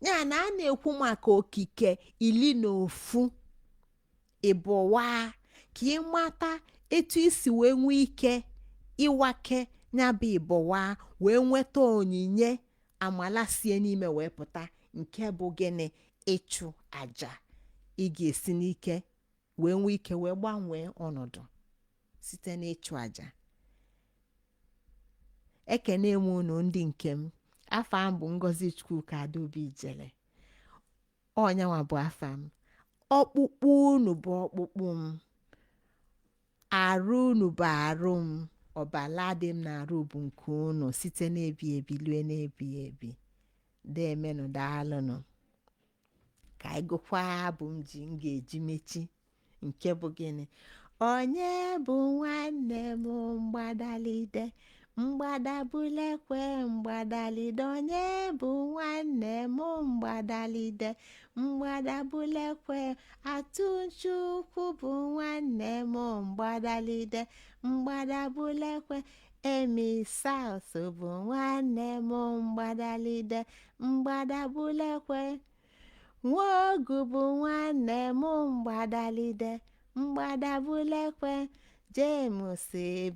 Ya na a na-ekwu maka okike 11 ịbụwa, ka ị mata etu isi wee nwee ike ịwake ya bụ ịbụwa, wee nweta onyinye amala sie n'ime wee pụta, nke bụ gịnị? Ịchụ àjà. Ị ga-esi n'ike wee nwee ike wee gbanwee ọnọdụ site n'ịchụ àjà. Ekene m unu ndị nke m. Afa m bụ Ngozi Chukwuka Adaobi Ijele. Ọnyanwa bụ afa m. Ọkpụkpụ unu bụ ọkpụkpụ m, arụ unu bụ arụ m, ọbala dị m na-arụ bụ nke unu, site n'ebi ebi lue n'ebi ebi. Deemenụ, daalụnụ. Ka anyị gụkwa abụ m ji m ga-eji mechi, nke bụ gịnị? Onye bụ nwanne m? Mgbadalide mgbadabulekwe mgbadalide. Onye bụ nwanne m? Mgbadalide mgbadabulekwe. Atụchukwu bụ nwanne m, mgbadalide mgbadabulekwe. Emi South bụ nwanne m, mgbadalide mgbadabulekwe. Nwogu bụ nwanne m, mgbadalide mgbadabulekwe. James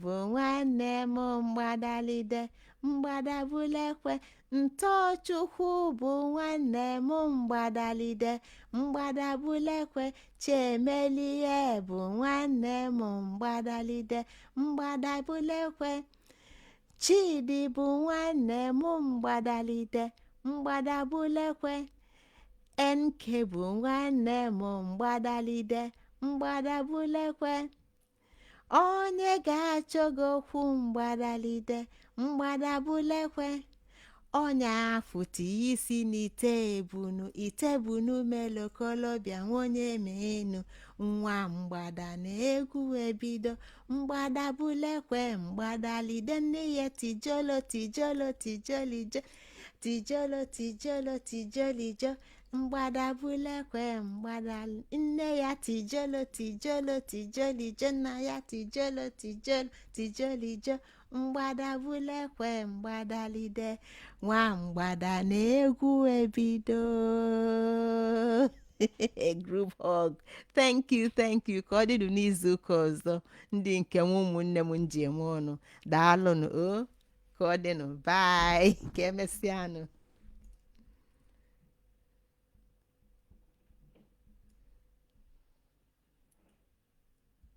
bụ nwanne m, mgbadalide mgbadabulekwe. Ntọchukwu bụ nwanne m, mgbadalide mgbadabulekwe. Chiemelie bụ nwanne m, mgbadalide mgbadabulekwe. Chidi bụ nwanne m, mgbadalide mgbadabulekwe. NK bụ nwanne m, mgbadalide mgbadabulekwe. Onye ga achọ gị okwu. Mgbadalide, mgbada bulekwe ọnya afụta isi n'ite ebunu, ite bunu melokolobịa nwonye menu nwa mgbada na egwu ebido. Mgbada bulekwe, mgbadalide, nne ya tijolo tijolo tijolijo, tijolo tijolo tijolijo. Mgbada bulekwe, mgbada, nne ya tijolo tijolo tijolijo, nna ya tijolo tijolo tijolijo. Mgbada bulekwe, mgbadalide, nwa mgbada na egwu ebido. Group hug. Thank you, thank you. Ka ọ dịdụ n'izu ụka ọzọ, ndị nke m, ụmụnne m nji eme ọnụ. Daalụnụ o. Ka ọ dịnụ. Bye, ka emesịanụ.